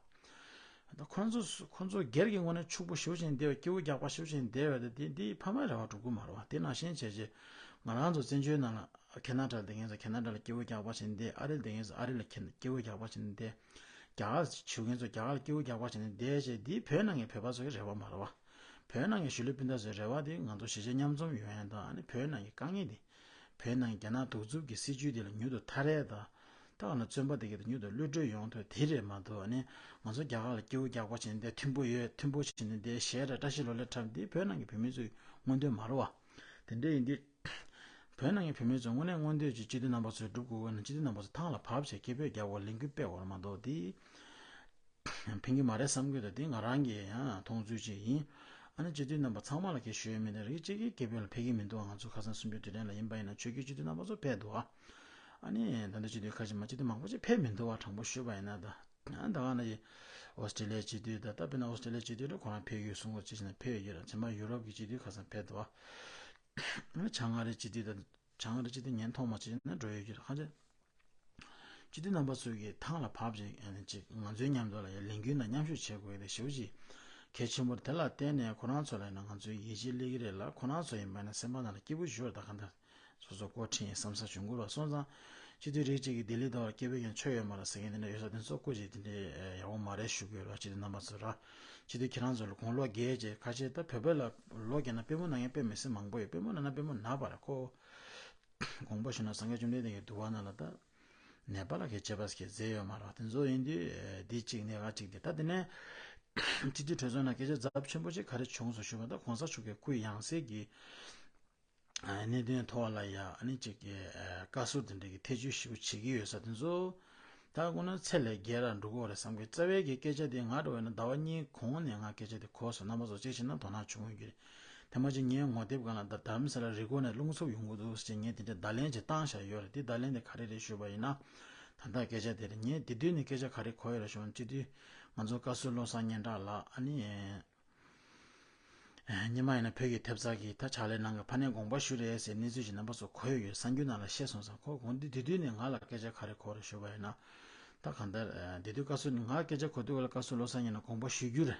ད་ཁོ་རང་ཚོ་ཁོང་ཚོ་སྒེར་གྱི་ངོས་ནས་ཕྱུག་པོ་ཞེ་པོ་ཅིག་བསྡད་པ། སྐྱིད་པོ་རྒྱག་པ་ཞེ་པོ་ཅིག་བསྡད་པ་དེ་དེ་འདི་ཕ་མའི་རེ་བ་འགྲུབ་ཀྱི་མ་རེད་བ། དེ་ནང་བཞིན་བྱས་རྗེས་ང་རང་ཚོ་བཙན་བྱོལ་ནང་ལ་ཁེ་ན་ཌ་ལ་བསྡད་མཁན་ཚོ་ཁེ་ན་ཌ་ལ་སྐྱིད་པོ་རྒྱག་པ་བྱས་ནས་བསྡད། ཨ་རི་ལ་བསྡད་མཁན་ཚོ་ཨ་རི་ལ་ཁེ་སྐྱིད་པོ་རྒྱག་པ་བྱས་ནས་བསྡད། རྒྱ་གར་བཞུགས་མཁན་ཚོ་རྒྱ་གར་ལ་སྐྱིད་པོ་རྒྱག་པ་བྱས་ནས་བསྡད་བྱས། འདི་བོད་ནང་གི་བོད་པ་ཚོ་གི་རེ་བ་མ་རེད་བ། བོད་ནང་གི་གཞིས་ལུས་སྤུན་ཟླ་ཚོའི་རེ་བ་དེ་ང་ཚོ་གཞིས་བྱེས་མཉམ་འཛོམས་ཡོང་ཡ་དང་། ཨ་ནི་བོད་ནང་གི་དཀའ་ངལ་དེ། བོད་ནང་རྒྱ་ནག་གདུག་རྩུབ་ཀྱི་སྲིད་བྱུས་དེ་ལ་མྱུར་དུ་ཐར་ཡས་དང་། ད་ག་ན་བཙོན་པ་དེ་གའི་མྱུར་དུ་གློད་གྲོལ་ཡོང་ཐུབ་དེ་རེད་མ་གཏོགས། ཨ་ནི་ང་ཚོ་རྒྱ་གར་ལ་སྐྱིད་པོ་རྒྱག་པ་བྱས་ནས་བསྡད། མཐུན་པོ་ཡོད། མཐུན་པོ་བྱས་ནས་བསྡད། གཞས་ར་བཀྲ་ཤིས་ལོ་ལེགས་འཁྲབ། འདི་བོད་ནང་གི་བོད་མི་ཚོའི་མངོན་འདོད་མ་རེད་བ། དེ་འདྲ་ཡིན་དུས། བོད་ནང་གི་བོད་མི་ཚོ་དངོས་གནས་མངོན་འདོད་ཀྱི་སྤྱི་འཐུས་རྣམ་པ་ཚོས་སྒྲུབ་དགོས་ཀྱི་ན། སྤྱི་འཐུས་རྣམ་པ་ཚོ་ཐང་ལ་བབས་བྱས་སྐད་འབོད་རྒྱག་དགོས། ལས་འགུལ་སྤེལ་དགོས་རེད་མ་གཏོགས། འདི་ཕན་གྱི་མ་རེད་བསམ་གྱི་འདུག། དེ་ང་རང་གི་ཡང་མཐོང་ཚུལ་ཅིག་ཡིན། ཨ་ནི་སྤྱི་འཐུས་རྣམ་པ་ཚང་མ་ལ་སྐད་ཞུ་ཡས་མེད་ན། རིགས་གཅིག་གིས་སྐད་འབོད་ལ་ཕེབས་ཀྱི་མི་འདུག། ང་ཚོ་ཁ་སང་གསུམ་བཅུ་དུས་དྲན་ལ་ཡིན་པ་ཡིན་ན་ཆོས་བརྒྱུད་སྤྱི་འཐུས་རྣམ་པ་ཚོ་ཕེབས་འདུག། ཨ། ཨ་ནི་ད་ལྟ་སྤྱི་འཐུས་ཁ་ཤས་མ་སྤྱི་འཐུས་མང་པོ་ཅིག་ཕེབས་མི་འདུག་བ། དྲང་པོ་ཞུས་པ་ཡིན་ན། ད་ད་ག་ན་ཡི་ཨོ་སི་ཀྲི་ལི་ཡའི་སྤྱི་འཐུས་དང་། ད་དཔེར་ན་ཨོ་སི་ཀྲི་ལི་ཡའི་སྤྱི་འཐུས་ལ་ཁོ་རང་ཕེབས་ཡོད་སོང་གོ་ཅི་ཞིག་ན་ཕེབས་ཡོད་ར། ཚན་པ་ཡུ་རོབ་ཀྱི་སྤྱི་འཐུས་ཁ་སང་ཕེབས་འདུག་བ། ཨ་ནི་བྱང་ཨ་རིའི་སྤྱི་འཐུས་དང་། བྱང་ཨ་རིའི་སྤྱི་འཐུས་ཉན་ཐོག་མ་ཅིག་ན་འགྲོ་ཡོད་ཀྱི་རེད། ཁ་ཆེ། སྤྱི་འཐུས་རྣམ་པ་ཚོས་ཀྱི་ཐང་ལ་བབས་ཅིག་ཨ་ནི་ཅིག་ང་ཚོའི་མཉམ་དུ་ལ་ཡ་ལས་འགུལ་ནང་མཉམ་ཞུགས་བྱེད་དགོས་ཡ་དེ་ཞེ་པོ་ཅིག་གལ་ཆེན་པོ་རེད། དེ་ལ་བརྟེན་ནས་ཁོ་རང་ཚོ་ལ་ཡིན་ན་ང་ཚོའི་ཡིད་ཆེས་སླེབས་ཀྱི་རེད་ལ། ཁོ་རང་ཚོ་ཡིན་པ་ན་སེམས་པ་ནང་ལ་སྐྱིད་པོ་ཞིག་ཡོད་རེད། ད་གང་ལྟར་སོ་སོ་འགོ་ཁྲིད་ཡིན་བསམ་ས་བྱུང་དགོས་པ་སོང་ཙང་། སྤྱི་འཐུས་རིགས་གཅིག་གིས་ལྡི་ལི་དོག་ལ་སྐད་འབོད་ཀྱང་ཆོ་ཡོད་མ་རེད་ཟེར་མཁན་དེ་འདྲ་ཡོད་ས་དེ་ཚོ་སྐུ་མཁྱེན། དེ་འདྲའི་ཡག་པོ་མ་རེད་ཞུ་དགོས་ར། སྤྱི་འཐུས་རྣམ་པ་ཚོ་ར། སྤྱི་འཐུས་ཁྱེད་རང་ཚོ་ལ་དགུང་ལོ་བརྒྱད་བཅས་ཁ་ཤས། ད་བོད་པ་ལ་ལོ་བརྒྱད་ན་དཔེ་མོ་ན་མཁན་དཔེ་མི་སྲིད་མང་པོ་ཡོད། དཔེ་མོ་ན་ན་དཔེ་མོ་ན་བ་ར་ཁོ། དགོངས་པ་ཞུས་ན་སངས་རྒྱས་བཅོམ་ལྡན་འདས་ཀྱི་འདུལ་བ་ནང་ལ་ད་ནད་པ་ལ་གའི་དཔྱད་པ་ཟེར་མཁན་མཛད་ཡོད་མ་རེད། དེ་ཚོ་ཡིན་དུས་འདི་གཅིག་ནས་ག་གཅིག་དེ། ད་དེ་ནས་སྤྱི་འཐུས་གྲོས་ཚོགས་ནང་སྐད་ཆ་ཚབས་ཆེན་པོ་ཅིག་ག་རེ་བྱུང་སོང་ཞུས་པ། ད་གོང་ས་མཆོག་གི་སྐུ་ཡང་སྲིད་ཀྱི་གནད་དོན་ཐོག་ལ་ཡ་ཨ་ནི་ཅིག་གི་བཀའ་ཟུར་དེ་འདྲ་གི་ཐེ་བྱུས་ཞེ་པོ་བྱེད་ཀྱི་ཡོད་ས་དེ་ཚོ། ད་དངོས་གནས་ཚད་ལས་བརྒལ་ར་འགྲོ་གི་ཡོད་རེད་བསམ་གི། རྩ་བའི་གི་སྐད་ཆ་དེ་ང་འདྲ་བོ་ཡིན་ན་ཟླ་བ་གཉིས་གོང་ནས་ང་སྐད་ཆ་དེ་གོ་སོང་། རྣམ་པ་ཚོ་གཅིག་བྱས་ན་དོ་སྣང་བྱུང་ཡོད་ཀྱི་རེད། དེ་མ་གཅིག་ངའི་ངོ་དེབ་སྒང་ལ་ད་རྡ་རམ་ས་ལ་རི་སྒོ་ནས་རླུང་འཚུབ་ཡོང་གི་འདུག་ཟེར་ངས་དེ་འདྲའི་བརྡ་ལན་ཅིག་བཏང་བཞག་ཡོད་རེད། དེ་བརྡ་ལན་དེ་ག་རེ་རེད་ཞུས་པ་ཡིན་ན། ད་ལྟ་སྐད་ཆ་དེ་རེད། ངས་དེ་དུས་ནས་སྐད་ཆ་ག་རེ་གོ་ཡོད་རེད་ཞུས་ན། སྤྱི་འཐུས་ང་ཚོ་བཀའ་ཟུར་བློ་བཟང་སྙན་གྲགས་ལགས་ཨ་ནི། ཨ། སྔོན་མ་ཡིན་ན་བོད་ཀྱི་ཐེབས་རྩ་གིས་ད་ཕྱག་ལས་གནང་གི་ཕར་ནས་དགོངས་པ་ཞུས་རེད་ཟེར་གནས་ཚུལ་ཞིག་རྣམ་པ་ཚོ་གོ་ཡོད་ཡོད། གསར་འགྱུར་ནང་ལ་བཤད་སོང་ཙང་། ཁོ་དགོངས་དུས་དེ་དུས་ནས་ང་ལ་སྐད་ཆ་ག་རེ་གོ་རེད་ཞུས་པ་ཡིན་ན། ད་གང་ལྟར་ཨ་དེ་དུས་བཀའ་ཟུར་ནས་ང་སྐད་ཆ་གོ་དུས་ལ་བཀའ་ཟུར་བློ་བཟང་སྙན་གྲགས་དགོངས་པ་ཞུ་རྒྱུ་རེད།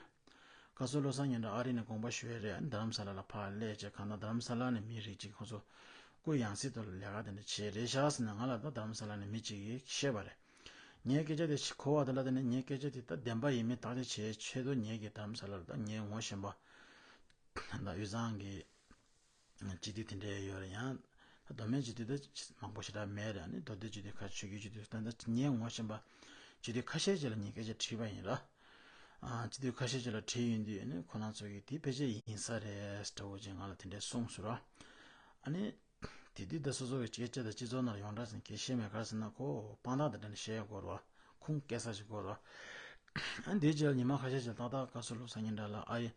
བཀའ་ཟུར་བློ་བཟང་སྙན་གྲགས་ཨ་རི་ནས་དགོངས་པ་ཞུ་ཡས་རེད། ཨ་ནི་རྡ་རམ་ས་ལ་ལ་ཕར་སླེབས་བྱས། གང་ལྟར་རྡ་རམ་ས་ལ་ནས་མི་རིགས་གཅིག་ཁོ་ཚོ་སྐུ་ཡང་སྲིད་ཐོག་ལ་ལས་ཀ་དེ་འདྲ་བྱས་རེད་ཤག་ཟེར་ནས་ང་ལ་ད་རྡ་རམ་ས་ལ་ནས་མི་གཅིག་གིས་བཤད་པ་རེད། ངའི་སྐད་ཆ་དེ་གོ་བ་དེ་ལ་བརྟེན་ནས་ངའི་སྐད་ཆ་དེ་ད་བདེན་པ་ཡིན་མིན་བརྟག་དཔྱད་བྱེད་ཆེད་དུ། ངེད་ཀྱི་རྡ་རམ་ས་ལ་ལ་ད་ངའི་ངོ་ཤེས་པ་ད་དབུས་གཙང་གི་སྤྱི་འཐུས་དེ་འདྲ་ཡོད་རེད། ཡང་ད་མདོ་སྨད་སྤྱི་འཐུས་ད་མང་པོ་ཞེ་དྲག་མེད་རེད། ཨ་ནི་མདོ་སྟོད་སྤྱི་འཐུས་ཁ་ཤས། ཆོས་བརྒྱུད་སྤྱི་འཐུས། ད་ལྟ་ངའི་ངོ་ཤེས་པ་སྤྱི་འཐུས་ཁ་ཤས་ཅིག་ལ་ངས་སྐད་ཆ་དྲིས་པ་ཡིན་ར། ཨ། སྤྱི་འཐུས་ཁ་ཤས་ཅིག་ལ་དྲིས་ཡོང་དུས་ཨ་ནི་ཁོ་རང་ཚོ་གིས་དེ་ཕལ་ཆེར་ཡིན་ས་རེད་འདྲ་བོ་ཅིག་ང་ལ་དེ་འདྲས་གསུངས་སོང་ར། ཨ་ནི། དེ་དུས་ད་སོ་སོ་གི་སྐད་ཆ་དང་སྤྱི་ཚོགས་ནང་ལ་ཡོངས་གྲགས་ཟིན་གལ་ཤེས་མེད། ག་རེ་ཟེར་ན་ཁོ་དཔང་རྟགས་དེ་འདྲ་ནས་བཤད་དགོས་རེད་བ། ཁུངས་སྐྱེལ་ས་ཞིག་དགོས་རེད་བ། ཨ་ནི་དེའི་རྗེས་ལ་ཉི་མ་ཁ་ཤས་ཤིག་ཏག་ཏག་བཀའ་ཟུར་བློ་བཟང་སྙན་གྲགས་ལགས་ཨ་ཡེ།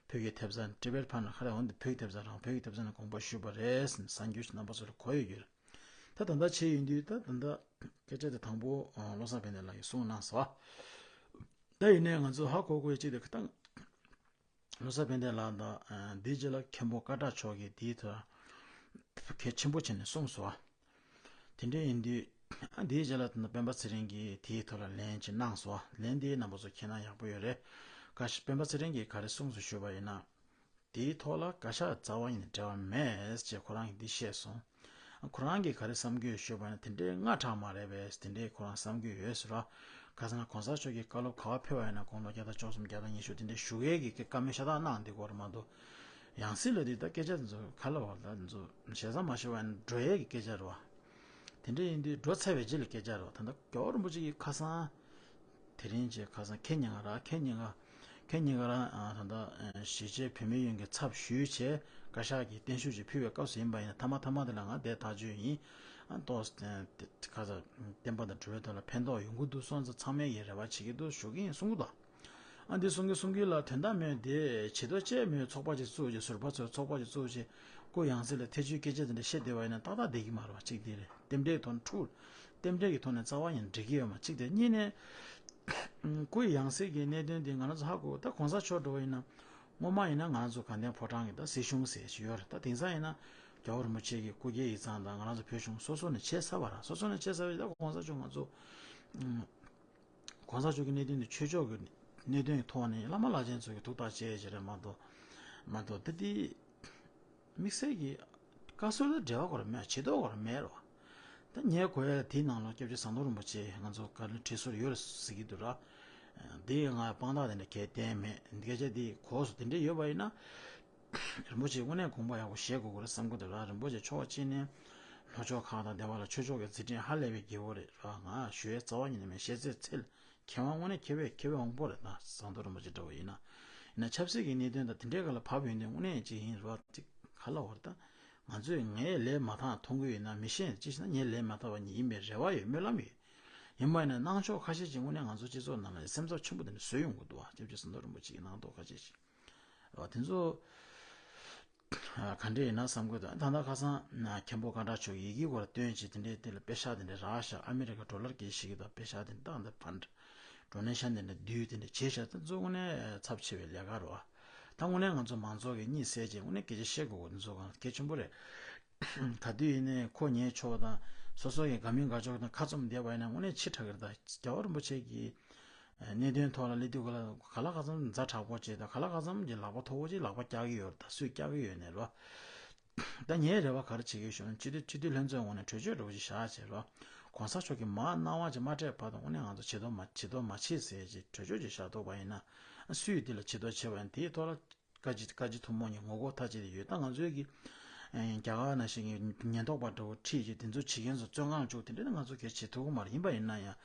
བོད་ཀྱི་ཐེབས་རྩ་ཊི་བེཊ་ཕན་ལ་ག་རེ་འོན་ཏེ་བོད་ཀྱི་ཐེབས་རྩ་རང་བོད་ཀྱི་ཐེབས་རྩ་ནས་དགོངས་པ་ཞུས་པ་རེད་ཟེར་ནས་གསར་འགྱུར་ཞིག་རྣམ་པ་ཚོ་ལ་གོ་ཡོད་ཀྱི་རེད། ད་ད་ལྟ་བྱས་ཡོང་དུས་ད་ད་ལྟ་སྐད་ཆ་དེ་དང་པོ་བློ་བཟང་ཕན་བདེ་ལགས་ཀྱིས་གསུངས་གནང་སོང་བ། ད་ཡིན་ནའི་ང་ཚོ་ཧ་གོ་དགོས་ཡ་གཅིག་དེ་ད། བློ་བཟང་ཕན་བདེ་ལགས་དང་། ཨ། འདིའི་རྗེས་ལ་མཁན་པོ་ཀ་དྲག་མཆོག་གིས་དེའི་ཐོག་གལ་ཆེན་པོ་བྱས་ནས་གསུངས་སོང་བ། དེ་འདྲ་ཡིན་དུས། ཨ། འདིའི་རྗེས་ལ་ད་སྤེན་པ་ཚེ་རིང་གིས་དེའི་ཐོག་ལ་ལན་ཅིག་གནང་སོང་བ། ལན་དེ་རྣམ་པ་ཚོ་མཁྱེན་ན་ཡག་པོ་ཡོད་རེད། བཀའ་ཤག་སྤེན་པ་ཚེ་རིང་གིས་ག་རེ་གསུངས་སོང་ཞུས་པ་ཡིན་ན། དེའི་ཐོག་ལ་བཀའ་ཤག་རྩ་བ་ཉིད་ནས་འབྲེལ་བ་མེད་ཅེས་ཁོ་རང་གིས་འདི་བཤད་སོང་། ཁོ་རང་གིས་ག་རེ་བསམ་གྱི་ཡོད་ཞུས་པ་ན། དེ་འདྲའི་སྔ་དྲགས་མ་རེད་པས། དེ་འདྲའི་ཁོ་རང་བསམ་གྱི་ཡོད་ཟེར་བ། ཁ་སང་གོང་ས་མཆོག་གིས་བཀའ་སློབ་ག་པར་ཕེབས་པ་ཡིན་ན་དགུང་ལོ་བརྒྱ་དང་བཅུ་གསུམ་བརྒྱ་དང་ཉི་ཤུ་དེ་འདྲའི་བཞུགས་ཡས་ཀྱི་བཀའ་མོལ་ཤ་སྟག་གནང་བསྡད་ཀྱི་ཡོད་རེད་མ་གཏོགས། ཡང་སྲིད་ལ་དེ་ལྟར་སྐད་ཆ་དེ་ཚོ་ག་ལ་བ་ལ་དེ་ཚོ་ཞེ་ས་མ་ཞུ་བ་ཡིན་ན་འགྲོ་ཡས་ཀྱི་སྐད་ཆ་རེད་བ། དེ་འདྲ་ཡིན་དུས་འགྲོ་ཚར་བའི་རྗེས་ལ་སྐད་ཆ་རེད་བ། ད་ལྟ་རྒྱལ་བ་རིན་པོ་ཆེ་གིས་ཁ་སང་དེ་རིང་བྱས། ཁ་སང་ཁེ་ཉིན་ག་ར། ཁེ་ཉིན་ག་ཁེ་ཉིན་ག་ར། ཨ། ད་ལྟ་གཞིས་བྱེས་བོད་མི་ཡོངས་ཀྱི་ཚབ་ཞུས་བྱས་བཀའ་ཤག་གིས་བརྟན་བཞུགས་ཅིག་ཕུལ་བའི་སྐབས་སུ་ཡིན་པ་ཡིན་ན། མཐའ་མ་མཐའ་མ་དེ་ལ་ང་བསྡད་ཐག་ཆོད་ཡིན། ཨ། ཏོག་ཁ་ས་བསྟན་པ་དང་འགྲོ་བའི་ཐོག་ལ་ཕན་ཐོགས་ཡོང་གི་འདུག་སོང་ཙང་ཚང་མས་ཡི་རེ་བ་བྱེད་ཀྱི་འདུག་ཞུ་གི་ཡིན་གསུང་གི་འདུག། ཨ་འདི་གསུང་གི་གསུང་གི་ལ་དོན་དག་མེད་དེ་བྱེད་དོ་ཅེས་མེད། ཚོགས་པ་ཅིག་བཙུགས་ཀྱི་ཟུར་པ་ཚོས་ཚོགས་པ་ཅིག་བཙུགས་ཀྱི་སྐུ་ཡང་སྲིད་ལ་ཐེ་བྱུས་སྐད་ཆ་དེ་འདྲ་བཤད་བསྡད་པ་ཡིན་ན་ཏག་ཏག་བསྡད་ཀྱི་མ་རེད་བ། གཅིག་དེ་རེད། རྟེན་འབྲེལ་ཐོག་འཁྲུག་རྟེན་འབྲེལ་གྱི་ཐོག་ནས་རྩ་བ་ཡིན་འགྲིག་གི་ཡོད་མ། གཅིག་དེ་གཉིས་ནས་སྐུ་ཡང་སྲིད་ཀྱི་གནད་དོན་དེ་ང་རང་ཚོ་ཧ་གོ། ད་གོང་ས་མཆོག་འགྲོ་བ་ཡིན་ན་སྔོན་མ་ཡིན་ན་ང་རང་ཚོ་དགའ་ལྡན་ཕོ་བྲང་གི་ད་སྲིད་གཞུང་ཟེར་ཞིག་ཡོད་རེད། ད་དེང་སང་ཡིན་ན་རྒྱལ་བ་རིན་པོ་ཆེ་གི་སྐུ་སྐྱེ་ཡིག་ཚང་དང་ང་རང་ཚོ་བོད་གཞུང་སོ་སོ་ནས་བྱས་ཚར་བ་རེད། སོ་སོ་ནས་བྱས་ཚར་བ་ཡིན་ད་གོང་ས་མཆོག་ང་ཚོ་གོང་ས་མཆོག་གི་གནད་དོན་དེ་ཆོས་ཕྱོགས་ཀྱི་གནད་དོན་གྱི་ཐོག་ནས་བླ་མ་བླ་ཆེན་ཚོ་གི་ཐུགས་ཐག་བཅད་ཀྱི་རེད་མ་གཏོགས། མ་གཏོགས་ད་དེ་དམིགས་བསལ་གྱི་བཀའ་ཟུར་དང་འབྲེལ་བ་གོ་ར་མེད། བྱེད་ཐབས་གོ་ར་མེད་རོ། ད་ངས་གོ་ཡ་དེའི་ནང་ལ་སྐྱབས་རྗེ་ཟམ་གདོང་རིན་པོ་ཆེ་ང་ཚོ་བཀའ་བློན་ཁྲི་ཟུར་ཡོད་རེད་ཟེར་གྱི་འདུག་ར། དེ་ང་དཔང་རྟགས་དེ་འདྲ་གས་བསྟན་མེད། སྐད་ཆ་དེ་གོ་སོང་། དེ་འདྲ་ཡོད་པ་ཡིན་ན། རིན་པོ་ཆེ་དངོས་གནས་དགོངས་པ་ཡག་པོ་བཞེས་དགོས་ཀྱི་རེད་བསམ་གྱི་འདུག་ར། རིན་པོ་ཆེ་ཆོས་ཕྱོགས་གཅིག་ནས་ལྷོ་ཕྱོགས་ཁག་དང་སྡེ་བ་ལ་ཆོས་ཕྱོགས་ཀྱི་རྩིས་ཕྲན་ཧ་ལས་པའི་རྒྱལ་པོ་རེད་ར། ང་ཞུ་ཡའི་རྩ་བ་ཉིད་ནས་མེད། ཤེས་ཚད་ཚད་ལ་མཁས་དབང་དངོས་གནས་མཁས་པའི་མཁས་པའི་དབང་པོ་རེད། ད་ཟམ་གདོང་རིན་པོ་ཆེ་འདྲ་བོ་ཡིན་ན། ཡིན་ན་ཆབ་སྲིད་ཀྱི་གནད་དོན་དང་དེ་འདྲའི་སྒང་ལ་བབས་ཡོང་དུས་དངོས་གནས་ཅིག་ཡིན་ར་ཅིག་ག་ལ་བར་ད། ང་ཚོས་ངའི་ལས་མ་འཐད་མཐོང་གི་ཡོད་ན་མི་ཤེས། ཅི་ཞིག་ན་ངའི་ལས་མ་འཐད་པ་ཉིད་ཡིན་པའི་རེ་བ་ཡོད། སྨོན་ལམ་ཡོད། ཡིན་པ་ཡིན་ན་གནང་ཕྱོགས་ཁ་ཤས་ཅིག་དངོས་གནས་ང་ཚོ་སྤྱི་ཚོགས་ནང་ལ་སེམས་འཚབ་ཆེན་པོ་དེ་འདྲ་བཟོས་ཡོང་གི་འདུག་བ། སྐྱབས་རྗེ་ཟམ་གདོང་རིན་པོ་ཆེ་གིས་གནང་ཐོག་ཁ་ཤས་ཤིག་བ། དེ་ཚོ་ག་འདྲ་ཡིན་ན་བསམ་གྱི་འདུག་ད་ལྟ་ཁ་སང་མཁན་པོ་ཀ་ཏྲ་མཆོག་ཡི་གེ་སྐོར་སྟོན་བྱས་དེ་འདྲའི་དེ་ལ་པེ་ཤག་དེ་འདྲ་རག་ཤག་ཨ་མི་རི་ཀ་ཌོ་ལར་སྐད་ཤིག་གི་དང་པེ་ཤག་དེ་འདྲ་བཏང་དེ་ཕན་ཌོ་ནེ་ཤན་དེ་འདྲ་བསྡུས་དེ་འདྲ་བྱས་ཤག་ད་གཙོ་བོ་དངོས་གནས་ཚབས་ཆེ་བའི་ལས་ཀ་རེད་བ། ད་དངོས་གནས་ང་ཚོ་མང་ཚོགས་ཀྱིས་གཉིད་སད་བྱས་དངོས་གནས་སྐད་ཆ་བཤད་དགོས་དགོས་དེ་ཚོ་གང་གལ་ཆེན་པོ་རེད། ག་དུས་ཡིན་ནའི་ཁོ་ཉན་ཆོག་དང་སོ་སོ་ཡི་དགའ་མིན་དགའ་ཕྱོགས་དང་ཁ་བཙུམ་བསྡད་པ་ཡིན་ན་དངོས་གནས་ཕྱི་དྲགས་ཀྱི་རེད། ད་རྒྱལ་བ་རིན་པོ་ཆེ་གི་གནད་དོན་ཐོག་ལ་སླེབས་དུས་ག་ལ་ག་ལ་ག་ཙམ་ཛ་དྲག་པོ་བྱེད་དང་ག་ལ་ག་ཙམ་གྱི་ལག་པ་མཐོ་པོ་ཅིག་ལག་པ་བཀྱག་གི་ཡོད་རེད། ད་སུས་བཀྱག་གི་ཡོད་ནས་རོ། ད་ངའི་རེ་བ་ག་རེ་བྱེད་ཀྱི་ཡོད་ཞུ་ན་སྤྱི་འཐུས་སྤྱི་འཐུས་ལྷན་ཚོགས་ངོས་ནས་གྲོས་ཆོད་འདྲ་པོ་ཅིག་བཞག་བྱས་རོ། གོང་ས་མཆོག་གིས་མར་གནང་བ་ཅིག་མ་སྤྲད་བར་དུ་དངོས་གནས་ང་ཚོ་བྱེད་དོ་མ་བྱེད་དོ་མ་བྱེད་ཟེར་ཅིག་གྲོས་ཆོད་ཅིག་བཞག་ཐུབ་པ་ཡིན་ན། སུས་འདི་ལ་བྱེད་དོ་བྱེད་པ་ཡིན་དེའི་ཐོག་ལ། བཀའ་སྤྱི་བཀའ་སྤྱི་ཐུན་མོང་གི་ངོ་རྒོལ་མཐའ་གཅིག་ཏུ་ཡོད། ད་ང་ཚོའི་གི་རྒྱ་གར་ནང་བཞིན་གྱི་ཉེན་རྟོག་པ་འདྲ་བོ་ཁྲིད་ཀྱི་དེ་ཚོ་བྱེད་མཁན་ཚོ་བཙོན་ཁང་བཅུག་དེ་འདྲ་ནི་ང་ཚོ་གལ་བྱེད་ཐུབ་ཀྱི་མ་རེད། ཡིན་པ་ཡིན་ན་ཡང་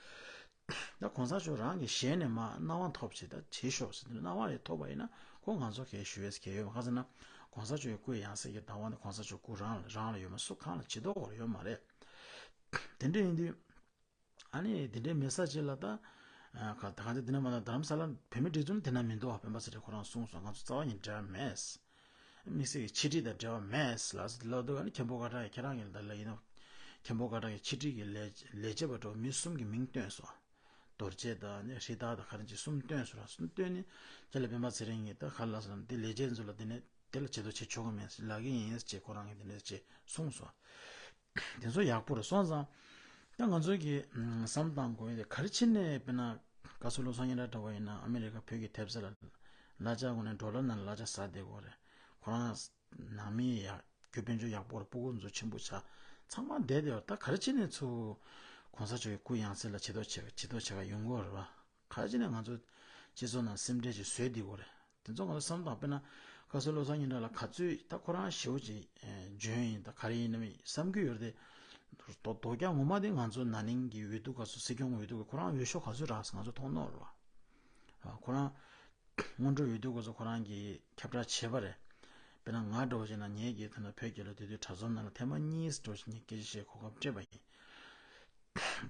ད་གོང་ས་མཆོག་རང་གི་ཞལ་ནས་མར་གནང་བ་ཐོབ་བྱས་ད་བྱེད་ཤོག་ཟེར་དེ་གནང་བ་རེ་ཐོབ་པ་ཡིན་ན་ཁོ་ང་ཚོ་གལ་ཞུ་ཡས་གལ་ཡོད་མ་ག་ཟེར་ན་གོང་ས་མཆོག་གི་སྐུའི་ཡང་སྲིད་ཀྱི་བདག་དབང་དེ་གོང་ས་མཆོག་སྐུ་རང་ལ་རང་ལ་ཡོད་མ་སུ་གང་ལ་བྱེད་དོ་གོ་ར་ཡོད་མ་རེད། དེ་འདྲ་ཡིན་དུས། ཨ་ནི་དེ་འདྲའི་མེད་ས་ཅིག་ལ་ད། ཨ་ག་ད་ག་འདི་འདི་ན་མ་ད་རྡ་རམ་ས་ལ་བོད་མི་སྒྲིག་འཛུགས་དེ་ན་མི་འདུག་བ། སྤེན་པ་ཚེ་རིང་ཁོ་རང་གསུངས་སོང་། ང་ཚོ་རྩ་བ་ཉིད་འབྲེལ་བ་མེད། དམིགས་བསལ་གྱི་ཕྱི་དྲིལ་དང་འབྲེལ་བ་མེད་ལ་ཟེར་ལབ་འདུག་ཨ་ནི་མཁན་པོ་ཀ་ཏྲ་ཡི་ཁྱེད་རང་གི་ད་ལ་ཡིན་ནོ། མཁན་པོ་ཀ་ཏྲ་གི་ཕྱི་དྲིལ་གྱི་ལས་ལས་བྱེད་པ་འགྲོ་མི་གསུམ་གྱི་མིང་བཏོན་སོང་། རྡོ་རྗེ་དང་ནི་ཧྲི་ཏཱ་དང་ག་རེ་ཅིག་གསུམ་བཏོན་སོང་ར། གསུམ་བཏོན་ནས་དེ་ལ་སྤེན་པ་ཚེ་རིང་གིས་ད་ག་ལ་ཟེར་ན་དེ་ལས་བྱེད་ཚོ་ལ་དེ་ནས་དེ་ལ་བྱེད་དོ་བྱེད་ཆོག་གི་མེད་ལབ་ཀྱི་ཡིན་ཅེས་ཁོ་རང་གིས་དེ་འདྲ་ཅེས་གསུངས་སོང་། དེ་ཚོ་ཡག་པོ་རེད་སོང་ཙང་། ད་ང་ཚོ་གི་ཨམ་བསམ་བཏང་དགོས་ཡ་དེ་ག་རེ་བྱས་ནས་དཔེར་ན་བཀའ་ཟུར་བློ་བཟང་སྙན་གྲགས་འདྲ་བོ་ཡིན་ན་ཨ་མི་རི་ཀ་བོད་ཀྱི་ཐེབས་རྩ་ལ་གླ་ཆ་དངོས་གནས་ཌོ་ལར་ནང་ལ་གླ་ཆ་ཟ་བསྡད་དགོས་རེད། ཁོ་རང་ནང་མི་ཡག་རྒྱུ་དཔལ་འབྱོར་ཡག་པོ་རེད། སྤུ་གུ་ཚོ་ཆེན་པོ་ཆགས་ཚང་མ་བསྡད་བསྡད་པ་ད་ག་རེ་བྱས་ནས་ཚུར་གོང་ས་མཆོག་གི་སྐུ་ཡང་སྲིད་ལ་ཆེ་མཐོང་བྱེད་ཆེ་མཐོང་བྱེད་ག་ཡོང་གི་ཡོད་རེད་བ། ག་རེ་བྱས་ནས་ང་ཚོ་སྤྱི་ཚོགས་ནང་སེམས་ཁྲལ་ཅིག་བཟོས་བསྡད་དགོས་རེད། དེ་ཚོ་ང་ཚོ་བསམ་བཏང་དཔེར་ན་བཀའ་ཟུར་བློ་བཟང་སྙན་གྲགས་ལ་ག་ཚོད་ད་ཁོ་རང་ཞེ་པོ་ཅིག་འཇོན་ཡིན་ད་ག་རེ་ཡིན་ནམ་བསམ་གྱི་ཡོད་རེད་དེ། རྡོ་རྡོ་རྒྱ་ངོ་མ་དེ་ང་ཚོ་ན་ནིང་གི་འོས་བསྡུ་སྐབས་སུ་སྲིད་སྐྱོང་འོས་བསྡུ་གི་ཁོ་རང་འོས་ཤོག་ག་ཚོད་རག་ང་ཚོ་མཐོང་ནོར་རེད་བ། ཁོ་རང་སྔོན་འགྲོ་འོས་བསྡུ་སྐབས་སུ་ཁོ་རང་གིས་ཁྱབ་བསྒྲགས་བྱས་པ་རེད། དཔེར་ན་ང་འདྲ་བོ་བྱས་ན་ངས་ཀྱིས་ད་ལྟ་བོད་རྒྱལ་ལོ་དེ་དུས་གྲྭ་ཚང་ནང་ལ་ཐེངས་མ་གཉིས་འགྲོ་བཞིན་ངས་སྐད་ཆ་བཤད་གོ་སྐབས་སྤྲད་པ་ཡིན།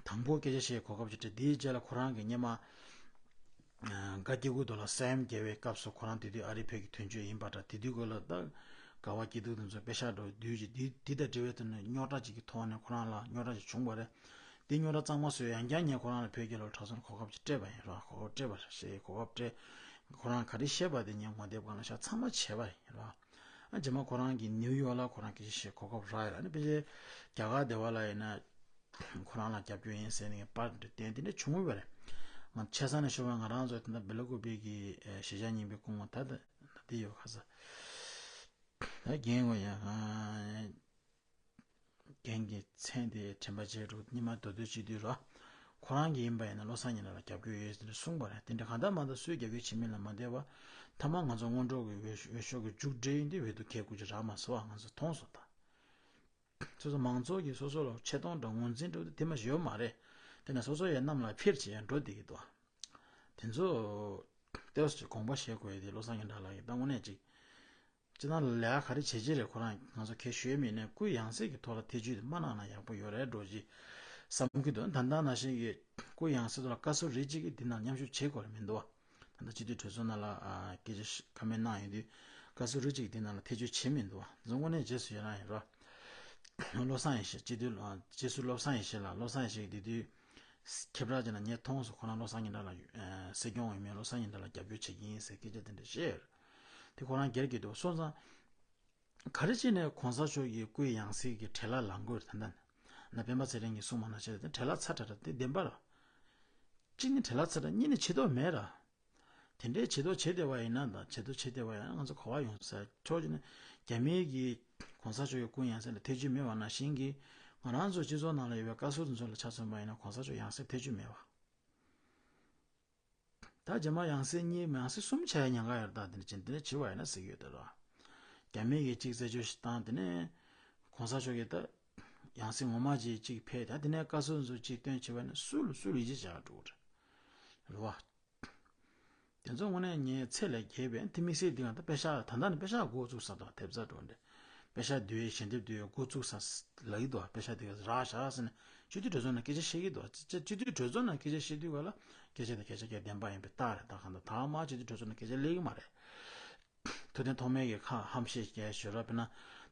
དང་པོ་སྐད་ཆ་བཤད་གོ་སྐབས་ཅིག་སྤྲད། དེའི་རྗེས་ལ་ཁོ་རང་གིས་སྔོན་མ། ཨ་སྒ་སྐྱེ་དགུ་མདོ་ལ་ས་ཡོམ་བརྒྱབ་པའི་སྐབས་སུ་ཁོ་རང་དེ་དུས་ཨ་རི་བོད་ཀྱི་དོན་གཅོད་ཡིན་པ་འདྲ། དེ་དུས་སྐབས་ལ་ད་དགའ་བ་སྐྱིད་སྡུག་དེ་ཚོ་དཔེ་ཤག་འདྲ་བོ་བསྡུས་ཀྱིས་འདི་འདི་དང་འབྲེལ་བའི་ཐོག་ནས་རྙོག་དྲ་ཅིག་གི་ཐོག་ནས་ཁོ་རང་ལ་རྙོག་དྲ་ཅིག་བྱུང་བ་རེད། འདི་རྙོག་དྲ་གཙང་མ་བཟོས་ཡང་བསྐྱར་ངས་ཁོ་རང་ལ་བོད་རྒྱལ་ལོ་གྲྭ་ཚང་ལ་གོ་སྐབས་ཅིག་སྤྲད་པ་ཡིན་ར། གོ་སྐབས་སྤྲད་པ་རེད་ཞེས་གོ་སྐབས་སྤྲད། ཁོ་རང་ག་རེ་བཤད་པ་དེ་ངས་ངོ་དེབ་སྒང་ལ་བཞག་ཚང་མ་བྱས་པ་ཡིན་ར། ཨ་རྗེས་མ་ཁོ་རང་གིས་ནིའུ་ཡོག་ལ་ཁོ་རང་སྐད་ཆ་བཤད་གོ་སྐབས་རག་ཡོད་ར། ཨ་ནི་ཕལ་ཆེར་རྒྱ་གར་སྡེ་བ་ལ་ཡིན་ན། ཁོ་རང་ལ་རྒྱབ་སྐྱོར་ཡིན་ཟེར་ནས་པར་འདྲ་བསྟན་དེ་འདྲ་བྱུང་ཡོད་པ་རེད། ང་ཆ་ཚང་ནས་ཤོད་པ་ང་རང་ཚོ་དེ་འདྲ་སྦེ་ལ་ཀུ་པེ་གི་གཞིས་ཆགས་རྙིང་པའི་སྐུ་ངོ་ད་ད་དེ་ཡོད་ཁ་ས། ད་རྒན་ངོ་ཡ་ང་རྒན་གྱི་མཚན་དེ་དྲན་པ་བརྗེད་འགྲོ། ཉི་མ་མདོ་སྟོད་སྤྱི་འཐུས་ར། ཁོ་རང་གི་ཡིན་པ་ཡིན་ན་བློ་བཟང་སྙན་གྲགས་ལ་རྒྱབ་སྐྱོར་ཡོད་ཟེར་ནས་གསུངས་པ་རེད། དེ་འདྲ་གང་ལྟར་མ་ལྟར་སུས་རྒྱབ་སྐྱོར་བྱེད་མིན་ལ་མ་བལྟས་པ། མཐའ་མ་ང་ཚོ་སྔོན་འགྲོ་གི་འོས་འོས་ཤོག་གི་མཇུག་འབྲས་ཡིན་དུས་འོས་བསྡུ་གལ་དགུ་ཅིག་རག་མ་སོང་བ་ང་ཚོ་མཐོང་སོང་ད། སོ་སོ་མང་ཚོགས་ཀྱིས་སོ་སོ་ལ་ཆེ་མཐོང་དང་ངོས་འཛིན་འགྲོ་དུས་དེ་མ་ཞིག་ཡོད་མ་རེད། དེ་ནས་སོ་སོ་ཡང་གནམ་ལ་འཕེར་བྱས་ཡང་འགྲོ་བསྡད་ཀྱི་འདུག་དེ་ཚོ་ལྟོས་ཅིག་དགོངས་པ་བཞེས་དགོས་ཡ་དེ་བློ་བཟང་སྙན་གྲགས་ལགས་ཀྱིས་ད་དངོས་གནས་ཅིག་སྤྱི་བཏང་ལ་ལས་ཀ་ག་རེ་བྱེད་ཀྱི་རེད། ཁོ་རང་ང་ཚོ་གལ་ཞུ་ཡ་མེད་ནས་སྐུ་ཡང་སྲིད་ཀྱི་ཐོག་ལ་ཐེ་བྱུས་དེ་མ་གནང་ན་ཡག་པོ་ཡོད་རེད་འགྲོ་ཅིག་བསམ་གྱི་འདུག་ད་ལྟ་ནང་བཞིན་གྱི་སྐུ་ཡང་སྲིད་ཐོག་ལ་བཀའ་ཟུར་རེ་གཅིག་གིས་འདི་ནང་མཉམ་ཞུགས་བྱེད་དགོས་རེད་མི་འདུག་བ། ད་སྤྱི་འཐུས་གྲོས་ཚོགས་ནང་ལ་ཨ་སྐད་ཆ་ཁ་མེད་གནང་ཡོད་དུས། བཀའ་ཟུར་རུ་གཅིག་དེ་ནང་ལ་ཐེ་བྱུས་བྱེད་མི་འདུག་བ། འཛོམས་དངོས་གནས་རྗེས་སུ་ཡི་རང་ཡིན་རོ། བློ་བཟང་ཡེ་ཤེས་སྤྱི་འཐུས་ཨ་སྤྱི་ཟུར་བློ་བཟང་ཡེ་ཤེས་ལགས། བློ་བཟང་ཡེ་ཤེས་དེ་དུས་ཁྱེད་རང་ཅིག་ན་ངས་མཐོང་སོང་། ཁོ་རང་བློ་བཟང་སྙིང་ལགས་ལ་ཨ་སྲིད་སྐྱོང་འོས་མི་བློ་བཟང་སྙིང་ལགས་ལ་རྒྱབ་སྐྱོར་བྱེད་ཀྱི་ཡིན་ཟེར་སྐད་ཆ་དེ་འདྲ་བཤད་ཡོད་རེད། དེ་ཁོ་རང་སྒེར་གྱི་འདུག་སོང་ཙང་། ག་རེ་བྱས་ནས་གོང་ས་མཆོག་གི་སྐུའི་ཡང་སྲིད་ཀྱི་བྲེལ་བ་ལངས་དགོས་རེད། ད་ལྟ་ན་སྤེན་པ་ཚེ་རིང་གིས་གསུངས་པ་ནང་བཞིན་རེད། དེ་བྲེལ་བ་ཚ་དྲགས་རེད། དེ་བདེན་པ་རེད། གཅིག་ནི་བྲེལ་བ་ཚ་དྲགས། གཉིས་ནི་བྱེད་ཐབས་མེད་རེད། དེ་འདྲའི་བྱེད་ཐབས་བྱེད་བསྡད་པ་ཡིན་ན། ད་བྱེད་ཐབས་བྱེད་བསྡད་པ་ཡིན་ན་ང་ཚོ་ག་པར་ཡོང་ས། ཕྱོགས་གཅིག་ནས་རྒྱ་མིའི་གི་གོང་ས་མཆོག་གི་སྐུ་ཡང་སྲིད་ལ་ཐེ་བྱུས་མེད་པ་ནང་བཞིན་གྱི། ང་རང་ཚོ་སྤྱི་ཚོགས་ནང་ལ་ཡོད་པའི་བཀའ་ཟུར་དེ་ཚོ་ལ་ཆ་མཚོན་པ་ཡིན་ན་གོང་ས་མཆོག་ཡང་སྲིད་ཐེ་བྱུས་མེད་པ། ད་རྗེས་མ་ཡང་སྲིད་གཉིས་མ་ཡང་སྲིད་གསུམ་བྱས་ཉེན་ཁ་ཡོད་རེད། ད་དེ་འདྲ་བྱེད་དེ་འདྲ་བྱེད་པ་ཡིན་ན་ཟེར་གྱི་ཡོད་དེ་རེད། རྒྱ་མི་གིས་གཅིག་རྩད་གཅོད་ཞིག་བཏང་། དེ་ནས་གོང་ས་མཆོག་གིས་ད་ཡང་སྲིད་ངོ་མ་ཅིག་གཅིག་ཕེབས། ད་དེ་ནས་བཀའ་ཟུར་ཚོ་གཅིག་བཏོན་བྱས་པ་ཡིན་ན་སུ་ལ་སུ་ལ་ཡིད་ཆེས་བྱ་འགྲོ་གི་རེད། རེད་བ། དེ་ཚོ་དངོས་གནས་ངའི་ཚད་ལས་བརྒལ་བའི་དེ་དམིགས་བསལ་འདི་ག་ད་པེ་ཤག་ད་ལྟ་ནས་པེ་ཤག་འགོ་བཙུགས་ས་དང་། ཐེབས་རྩ་འགྲོ་འདྲ། པེ་ཤག་བསྡུ་ཡས་ཞལ་འདེབས་བསྡུ་ཡས་འགོ་བཙུགས་ས་ལབ་ཀྱི་འདུག་པེ་ཤག་དེ་ག་རག་བཞག་ཟེར་ནས་སྤྱི་འཐུས་གྲོས་ཚོགས་ནང་སྐད་ཆ་བཤད་ཀྱི་འདུག་སྤྱི་སྤྱི་འཐུས་གྲོས་ཚོགས་ནང་སྐད་ཆ་བཤད་དུས་ག་ལ་སྐད་ཆ་དེ་སྐད་ཆ་ག་བདེན་པ་ཡིན་པའི་རྟགས་རེད། ད་གང་ལྟར་ད་མ་སྤྱི་འཐུས་གྲོས་ཚོགས་ནང་སྐད་ཆ་སླེབས་ཀྱི་མ་རེད། ཐུབ་བསྟན་ཐོགས་མེད་ཀྱིས་ཁ་ཧམ་བཤད་རྒྱག་ཞོར་ར། དཔེར་ན་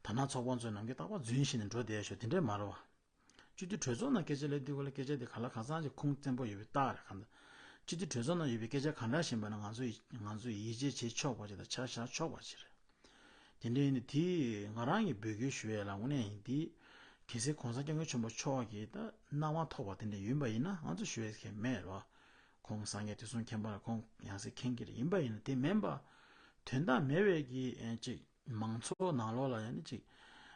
དར་ནག་ཚོགས་པ་ཚོའི་ནམ་རྒྱུན་རྟག་པར་རྫུན་བཤད་ནས་འགྲོ་བསྡད་ཞོར་དེ་འདྲས་མ་རེད་བ། སྤྱི་འཐུས་གྲོས་ཚོགས་ནང་སྐད་ཆ་སླེབས་དུས་ག་ལ་སྐད་ཆ་དེ་ག་ལ་གང་འཚམ་ཅིག་ཁུངས་བཙན་པོ་ཡོད་པའི་རྟགས་རེད། གང་ལྟར་སྤྱི་འཐུས་གྲོས་ཚོགས་ནང་ཡོད་པའི་སྐད་ཆ་གང་འདྲ་བཤད་པ་ན་ང་ཚོ་ང་ཚོས་ཡིད་ཆེས་བྱེད་ཆོག་པ་ཅིག་དང་ཆ་བཞག་ཆོག་པ་ཅིག་རེད། དེ་འདྲ་ཡིན་དུས་དེ་ང་རང་གིས་འབོད་སྐུལ་ཞུ་ཡས་ལ་དངོས་གནས་ཡིན་དེ། གལ་སྲིད་གོང་ས་སྐྱབས་མགོན་ཆེན་པོ་མཆོག་གིས་ད་སྣང་བ་ཐོགས་པ་དེ་འདྲ་ཡིན་པ་ཡིན་ན་ང་ཚོ་ཞུ་ཡས་ཁེ་མེད་རོ། ཁོང་སངས་རྒྱས་དུས་གསུམ་མཁྱེན་པ་ལ་ཁོང་ཡང་སྲིད་མཁྱེན་གྱི་རེད། ཡིན་པ་ཡིན་ན་དེ་མིན་པ། དོན་དག་མེད་པའི་གི་ཨེ་ཅིག་མང་ཚོགས་ནང་ལོགས་ལ་ཡང་ནི་ཅིག་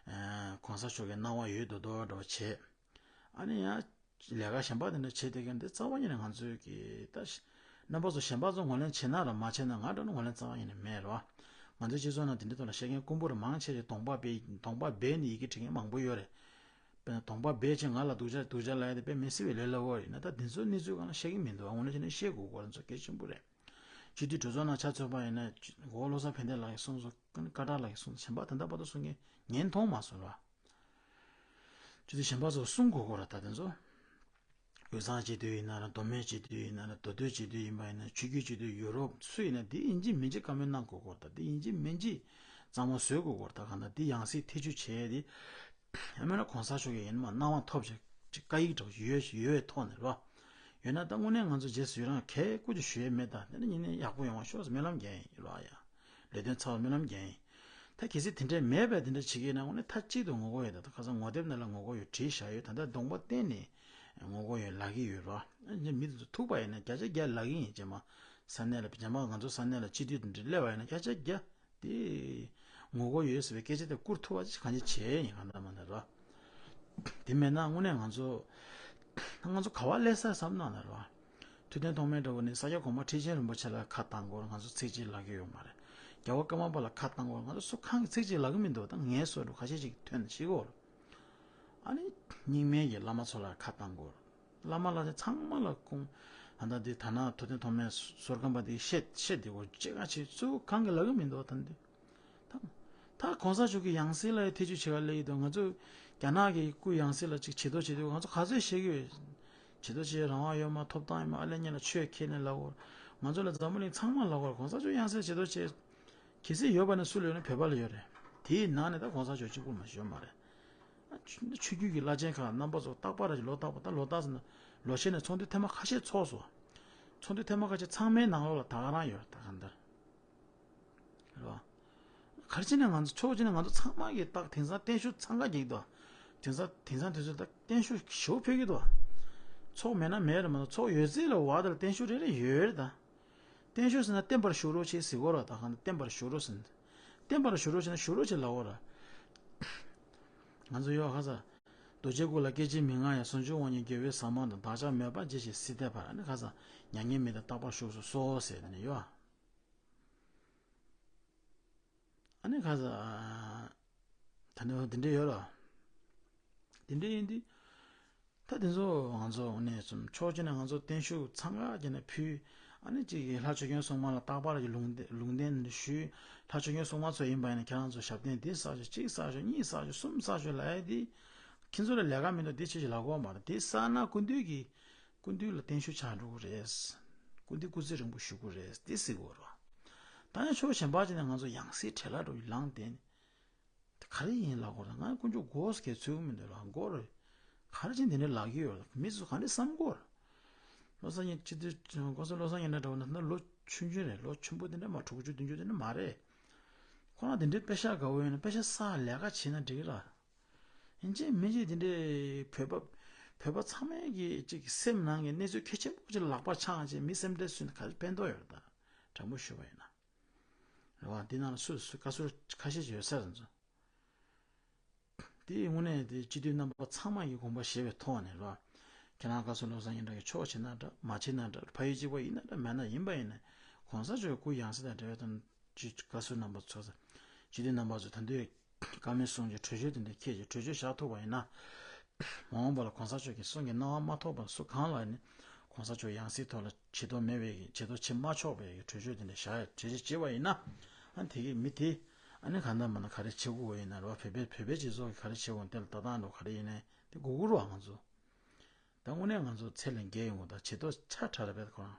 ཨེ་གོང་ས་མཆོག་གི་སྣང་བ་ཡོད་མདོག་མདོག་འདྲ་བོ་བྱས། ཨ་ནི་ཡང་ལས་ཀ་གཞན་པ་དེ་འདྲ་བྱེད་བསྡད་མཁན་དེ་རྩ་བ་ཉིད་ནས་ང་ཚོའི་གི་ད་ཤ་རྣམ་པ་ཚོ་གཞན་པ་ཚོ་ངོས་ལེན་བྱེད་ན་ར་མ་བྱེད་ན་ང་འདྲ་ནི་ངོས་ལེན་རྩ་བ་ཉིད་ནས་མེད་རོ། ང་ཚོའི་སྤྱི་ཚོགས་ནང་དེ་འདྲའི་ཐོག་ལ་བཤད་མཁན་དཀོན་པོ་རེད། མང་ཆེ་ཞིག་གདོང་པ་སྦས་གདོང་པ་སྦས་ནས་ཡི་གེ་བྲིས་མཁན་མང་པོ་ཡོད་རེད། དཔེར་ན་གདོང་པ་སྦས་བྱས་ང་ལ་སྡུག་ཅག་སྡུག་ཅག་ལབ་ཡ་དེ་དཔེ་མི་སྲིད་པའི་ལས་སླ་བོ་རེད། ཡིན་ན་ད་དེ་ཚོའི་གནས་ཚུལ་སྒང་ལ་བཤད་ཀྱི་མི་འདུག་ཨ་ངོ་ནས་བྱས་ན་བཤད་དགོས་སྐོར་ཚོ་གལ་ཆེན་པོ་རེད། སྤྱི་འཐུས་གྲོས་ཚོགས་ནང་ཆ་མཚོན་པ་ཡིན་ན་འོ་བློ་བཟང་ཕན་བདེ་ལགས་ཀྱིས་གསུངས་སོང་། སྐ་དྲག་ལགས་ཀྱིས་གསུངས་སོང་། གཞན་པ་ད་ལྟ་བར་དུ་གསུང་མཁན་ངས་མཐོང་མ་སོང་ར། སྤྱི་འཐུས་གཞན་པ་ཚོ་གསུང་དགོས་སྐོར་ར། ད་དེ་ཚོ་དབུས་གཙང་སྤྱི་འཐུས་ཡིན་ན་ར། མདོ་སྨད་སྤྱི་འཐུས་ཡིན་ན་ར། མདོ་སྟོད་སྤྱི་འཐུས་ཡིན་པ་ཡིན་ན། ཆོས་བརྒྱུད་སྤྱི་འཐུས་ཡོ་རོབ་སུ་ཡིན་ན་དེ་ཡིན་གཅིག་མིན་གཅིག་བཀའ་མོལ་གནང་དགོས་སྐོར། ད་དེ་ཡིན་གཅིག་མིན་གཅིག་གཙང་མ་བཟོ་དགོས་སྐོར། ད་གང་ལྟར་དེ་ཡང་སྲིད་ཐེ་བྱུས་བྱས་དེ། ཡང་མིན་ན་གོང་ས་མཆོག་གིས་ཡིན་མ་གནང་བ་ཐོབ་ཅིག་ཅིག་བཀའ་ཡིག་འདྲ་བོ་ཡོད་ཡོད་པའི་ཐོག་ནས་རོ། ཡོད་ན་ད་དངོས་གནས་ང་ཚོ་རྗེས་སུ་ཡི་རང་གས་སྐུ་མཁྱེན་ཞུ་ཡས་མེད། ད་དེ་ནི་ཉིན་ནས་ཡག་པོ་ཡོང་བ་ཤོག་ཟེར་སྨོན་ལམ་རྒྱག་ཡིན་རོ། ཡ། ལས་དོན་ཚར་བ་སྨོན་ལམ་རྒྱག་ཡིན། ད་གལ་སྲིད་དེ་འདྲའི་མེད་པས་དེ་འདྲ་བྱེད་ཀྱི་ཡིན་ན་དངོས་གནས་མཐའ་གཅིག་ཏུ་ངོ་རྒོལ་ཡོད། ད་ད་ཁ་སང་ངོ་དེབ་ནང་ལ་ངོ་རྒོལ་ཡོད་བྲིས་བཞག་ཡོད། ད་ལྟ་གདོང་པ་བསྟན་ནས་ངོ་རྒོལ་ཡོད་ལབ་ཀྱི་ཡོད་རོ། ཨ་ནི་མི་དེ་ཚོ་ཐུག་པ་ཡིན་ན་བརྒྱ་ཆ་བརྒྱ་ལབ་ཀྱི་ཡིན། རྗེས་མ་ས་གནས་ལ་རྗེས་མ་ང་ཚོ་ས་གནས་ལ་སྤྱི་འཐུས་དེ་འདྲ་སླེབས་པ་ཡིན་ན་བརྒྱ་ཆ་བརྒྱ་དེ་ངོ་རྒོལ་ཡོད་ཟེར་བའི་སྐད་ཆ་དེ་བསྐུར་ཐུབ་པ་ཅིག་གང་ཅི་བྱས་ཡིན། གང་ལྟར་མ་ལྟར་རོ། དེ་མེད་ན་དངོས་གནས་ང་ཚོ་ང་ཚོ་ག་པར་སླེབས་ས་བསམ་གནང་ན་རོ། ཐུབ་བསྟན་ཐོགས་མེད་འདྲ་བོ་ནི་ས་སྐྱ་གོང་མ་ཁྲི་ཆེན་རིན་པོ་ཆེ་ལ་ཁ་བཏང་སྐོར་ང་ཚོ་ཚིག་གཅིག་ལབ་ཀྱི་ཡོད་མ་རེད། རྒྱལ་བ་ཀརྨ་པ་ལ་ཁ་བཏང་སྐོར་ང་ཚོ་སུ་གང་གི་ཚིག་གཅིག་ལབ་ཀྱི་མི་འདུག་ད་ངའི་སོ་འདྲ་ཁ་ཤས་ཅིག་ཐོན་ཤི་གོ། ཨ་ནི་རྙིང་མའི་གི་བླ་མ་ཚོ་ལ་ཁ་བཏང་སྐོར། བླ་མ་ལ་ཚང་མ་ལ་ཁུངས། ཨ་ད་འདི་ཐ་ན་ཐུབ་བསྟན་ཐོགས་མེད་ཟུར་ཁང་པ་འདི་བཤད་བཤད་འདི་གོ་ཅི་ག་ཅིག་སུ་གང་གི་ལབ་ཀྱི་མི་འདུག་ད་འདི། ད་ད་གོང་ས་མཆོག་གི་ཡང་སྲིད་ལ་ཐེ་བྱུས་བྱེད་ག་སླེབས་ཡོད་དོ། ང་ཚོ་རྒྱ་ནག་གི་སྐུ་ཡང་སྲིད་ལ་ཅིག་བྱེད་དོ་བྱེད་དོ་ང་ཚོ་ག་ཚོད་བཤད་ཀྱི་ཡོད། བྱེད་དོ་བྱེད་རང་དབང་ཡོད་མ། ཐོབ་ཐང་ཡོད་མ། ཨ་ལས་ཉེ་ལ་ཆོས་ཁས་ལེན་ལབ་དགོས། ང་ཚོ་ལ་འཛམ་བུ་གླིང་ཚང་མ་ལབ་དགོས། གོང་ས་མཆོག་ཡང་སྲིད་བྱེད་དོ་བྱེད། གལ་སྲིད་ཡོད་པ་ན་སུ་ལ་ཡོད་ན་བོད་པ་ལ་ཡོད་རེད། དེའི་ནང་ནས་ད་གོང་ས་མཆོག་གཅིག་པུ་མ་ཞིག་ཡོད་མ་རེད། ཨ་ཆོས་ཆོས་བརྒྱུད་ཀྱི་བླ་ཆེན་ཁག་རྣམ་པ་ཚོ་རྟག་པར་ལོ་རྟག་པར་ད་ལོ་རྟག་ཟེར་ན་ལོ་ཤས་ནས་ཚོགས་འདུ་ཐེངས་མ་ཁ་ཤས་ཚོགས་སོང་། ཚོགས་འདུ་ཐེངས་མ་ཁ་ཤས་ཚང་མའི་ནང་ལོགས་ལ་ད་ག་རང་ཡོད་རེད། ད་གང་ལྟར། རེད་བ། ག་རེ་བྱས་ནས་ང་ཚོ་ཕྱོགས་གཅིག་ནས་ང་ཚོ་ཚང་མ་གིས་ད་དེང་སང་བརྟན་བཞུགས་འཚང་ཁ་རྒྱག་གི་འདུག་དེང་སང་དེང་སང་དུས་ཚོད་ད་བརྟན་བཞུགས་ཞེ་པོ་ཕེབས་ཀྱི་འདུག་ཚོགས་མེད་ན་མེད་རེད་མ་གཏོགས་ཚོགས་ཡོད་ཚད་ལ་བ་དེ་ལ་བརྟན་བཞུགས་རེ་རེ་ཡོད་རེད་ད། བརྟན་བཞུགས་ཟེར་ན་བརྟན་པར་བཞུགས་རོགས་བྱེད་ཟེར་གོ་ར། ད་གང་ལྟར་བརྟན་པར་བཞུགས་རོགས་ཟེར་ན། བརྟན་པར་བཞུགས་རོགས་བྱེད་ན་བཞུགས་རོགས་བྱེད་ལབ་གོ་ར། ང་ཚོ་ཡོད་ཁ་ས། རྡོ་རྗེ་སྐུ་ལ་སྐད་ཅིག་མི་མངའ་ཡང་། ཟུང་འཇུག་དབང་ཉིད་རྒྱལ་བའི་ཟབ་མོ་དང་། བདག་ཅག་མོས་པ་ཇི་བཞིན་སྲིད་མཐའི་བར། ཨ་ནི་ཁ་ས། མྱ་ངན་མི་འདའ་རྟག་པར་བཞུགས་སུ་གསོལ་ཟེར་ནས་ཡོད། ཨ་ནི་ཁ་ས། ད་ནི་འདི་འདྲ་ཡོད་ལ། འདི་འདྲ་ཡིན་དུས། ད་དེ་ཚོ་ང་ཚོ་ནས་ཚུམ་ཕྱོགས་གཅིག་ནས་ང་ཚོ་བརྟན་བཞུགས་འཚང་ཁ་བྱས་ནས་ཕུལ། ཨ་ནི་གཅིག་གིས་ལྷ་ཆོས་སྐྱོང་སྲུང་མ་ལ་རྟག་པར་གྱི་ལུང་བསྟན་ལུང་བསྟན་ཞུས། ལྷ་ཆོས་སྐྱོང་སྲུང་མ་ཚོ་ཡིན་པ་ཡིན་ན་ཁྱེད་རང་ཚོ་ཞབས་བརྟན་འདི་བསགས་ཤོག་གཅིག་བསགས་ཤོག་གཉིས་བསགས་ཤོག་གསུམ་བསགས་ཤོག་ལབ་ཡ་འདི། ཁྱེད་ཚོ་ལ་ལས་ཀ་མི་འདུག་འདི་ཆོས་ཞིག་ལབ་དགོས་མ་རེད། འདི་བསགས་ན་སྐུ་མདུན་གྱི་སྐུ་མདུན་ལ་བརྟན་བཞུགས་ཆགས་འགྲོ་གི་རེད། སྐུ་འདི་སྐུ་ཚེ་རིང་པོ་བཞུགས་དགོས་རེད་དེ་ཟེར་གྱི་ཡོད་རེད་བ། ད་ཡང་ཕྱོགས་གཞན་པ་ཅིག་ནས་ང་ཚོ་ཡང་སྲིད་བྲེལ་ལ་འགྲོ་ཡི་ལངས་ཏེ། དེ་ག་རེ་ཡིན་ལབ་དགོས་རེད། ང་དཀོན་མཆོག་དགོས་ཟེར་ཚུལ་མི་འདུག་ལ་དགོས་རེད། ག་རེ་བྱས་འདི་འདྲ་ལབ་ཀྱི་ཡོད་རེད། མི་ཚོ་ག་འདྲ་བསམ་གྱི་ཡོད་རེད། བློ་བཟང་སྙན་སྤྱི་འཐུས་གོང་ས་བློ་བཟང་སྙན་གྲགས་འདྲ་བོ་ན་ད་ལོ་ཆུང་ཆུང་རེད། ལོ་ཆེན་པོ་དེ་འདྲ་མ་དྲུག་ཅུ་བདུན་ཅུ་དེ་འདྲ་མ་རེད། ཁོ་རང་དེ་འདྲའི་དཔེ་ཤག་དགའ་བོ་ཡིན་ན་དཔེ་ཤག་བསགས་ལས་ཀ་བྱེད་ན་འགྲིག་གི་ར། ཡིན་གཅིག་མིན་གཅིག་དེ་འདྲའི་བོད་པ་བོད་པ་ཚང་མའི་གི་ཅིག་སེམས་ནང་གི་གནས་ཚུལ་གལ་ཆེན་པོ་ཅིག་ལག་པ་འཆང་བྱས་མི་སེམས་ཁྲལ་བཟོས་ན་ག་རེ་ཕན་ཐོགས་ཡོད་རེད། ད་དྲང་པོ་ཞུས་པ་ཡིན་ན། རེད་བ། འདི་ནང་ལ་སུ་སུ་བཀའ་ཟུར་ཁ་ཤས་ཡོད་ས་རེད་ཚོ། དེ་དངོས་གནས་དེ་སྤྱི་འཐུས་རྣམ་པ་ཚང་མ་ཡི་དགོངས་པ་བཞེས་པའི་ཐོག་ནས་རེད་བ། ཁྱེད་རང་བཀའ་ཟུར་བློ་བཟང་སྙན་གྲགས་ཀྱི་ཕྱོགས་བྱེད་ན་འདྲ་མ་བྱེད་ན་འདྲ་ཕ་ཡུལ་གཅིག་པ་ཡིན་ན་འདྲ་མེད་ན་ཡིན་པ་ཡིན་ན་གོང་ས་མཆོག་སྐུ་ཡང་སྲིད་དང་འབྲེལ་བའི་དོན་ཅིག་བཀའ་ཟུར་རྣམ་པ་ཚོ་སྤྱི་འཐུས་རྣམ་པ་ཚོ་ད་འདོད། བཀའ་མོལ་གསུང་རྒྱུ་གྲོས་ཆོད་དེ་འདྲ་ཁྱེད་ཀྱིས་གྲོས་ཆོད་བཞག་ཐུབ་པ་ཡིན་ན། མ་འོངས་པ་ལ་གོང་ས་མཆོག་གི་གསུང་གི་གནང་བ་མ་ཐོབ་པར་སུ་གང་ལ་ནི་གོང་ས་མཆོག་ཡང་སྲིད་ཐོག་ལ་བྱེད་དོ་མེད་པའི་བྱེད་དོ་བྱེད་མ་ཆོག་པའི་གྲོས་ཆོད་དེ་འདྲ་བཞག་གྲོས་ཆོད་བྱེད་པ་ཡིན་ན། ཨ་དེ་གི་མི་དེ་ཨ་ནི་གང་ལྟར་མ་ན་ག་རེ་བྱེད་དགོས་ཡིན་ན་རེད་བ། བོད་པའི་བོད་པའི་སྤྱི་ཚོགས་ཀྱི་ག་རེ་བྱེད་དགོས་དེ་ལ་ལྟ་སྟངས་འགྲོ་ག་རེ་ཡིན་ནའི་དེ་དགོས་ཀྱི་རེད་བ། ང་ཚོ་ད་དངོས་གནས་ང་ཚོ་ཚེ་ལས་འགལ་ཡོང་གི་ད་བྱེད་དོ་ཆ་ཕྲ་རེད་པས་ཁོ་རང་།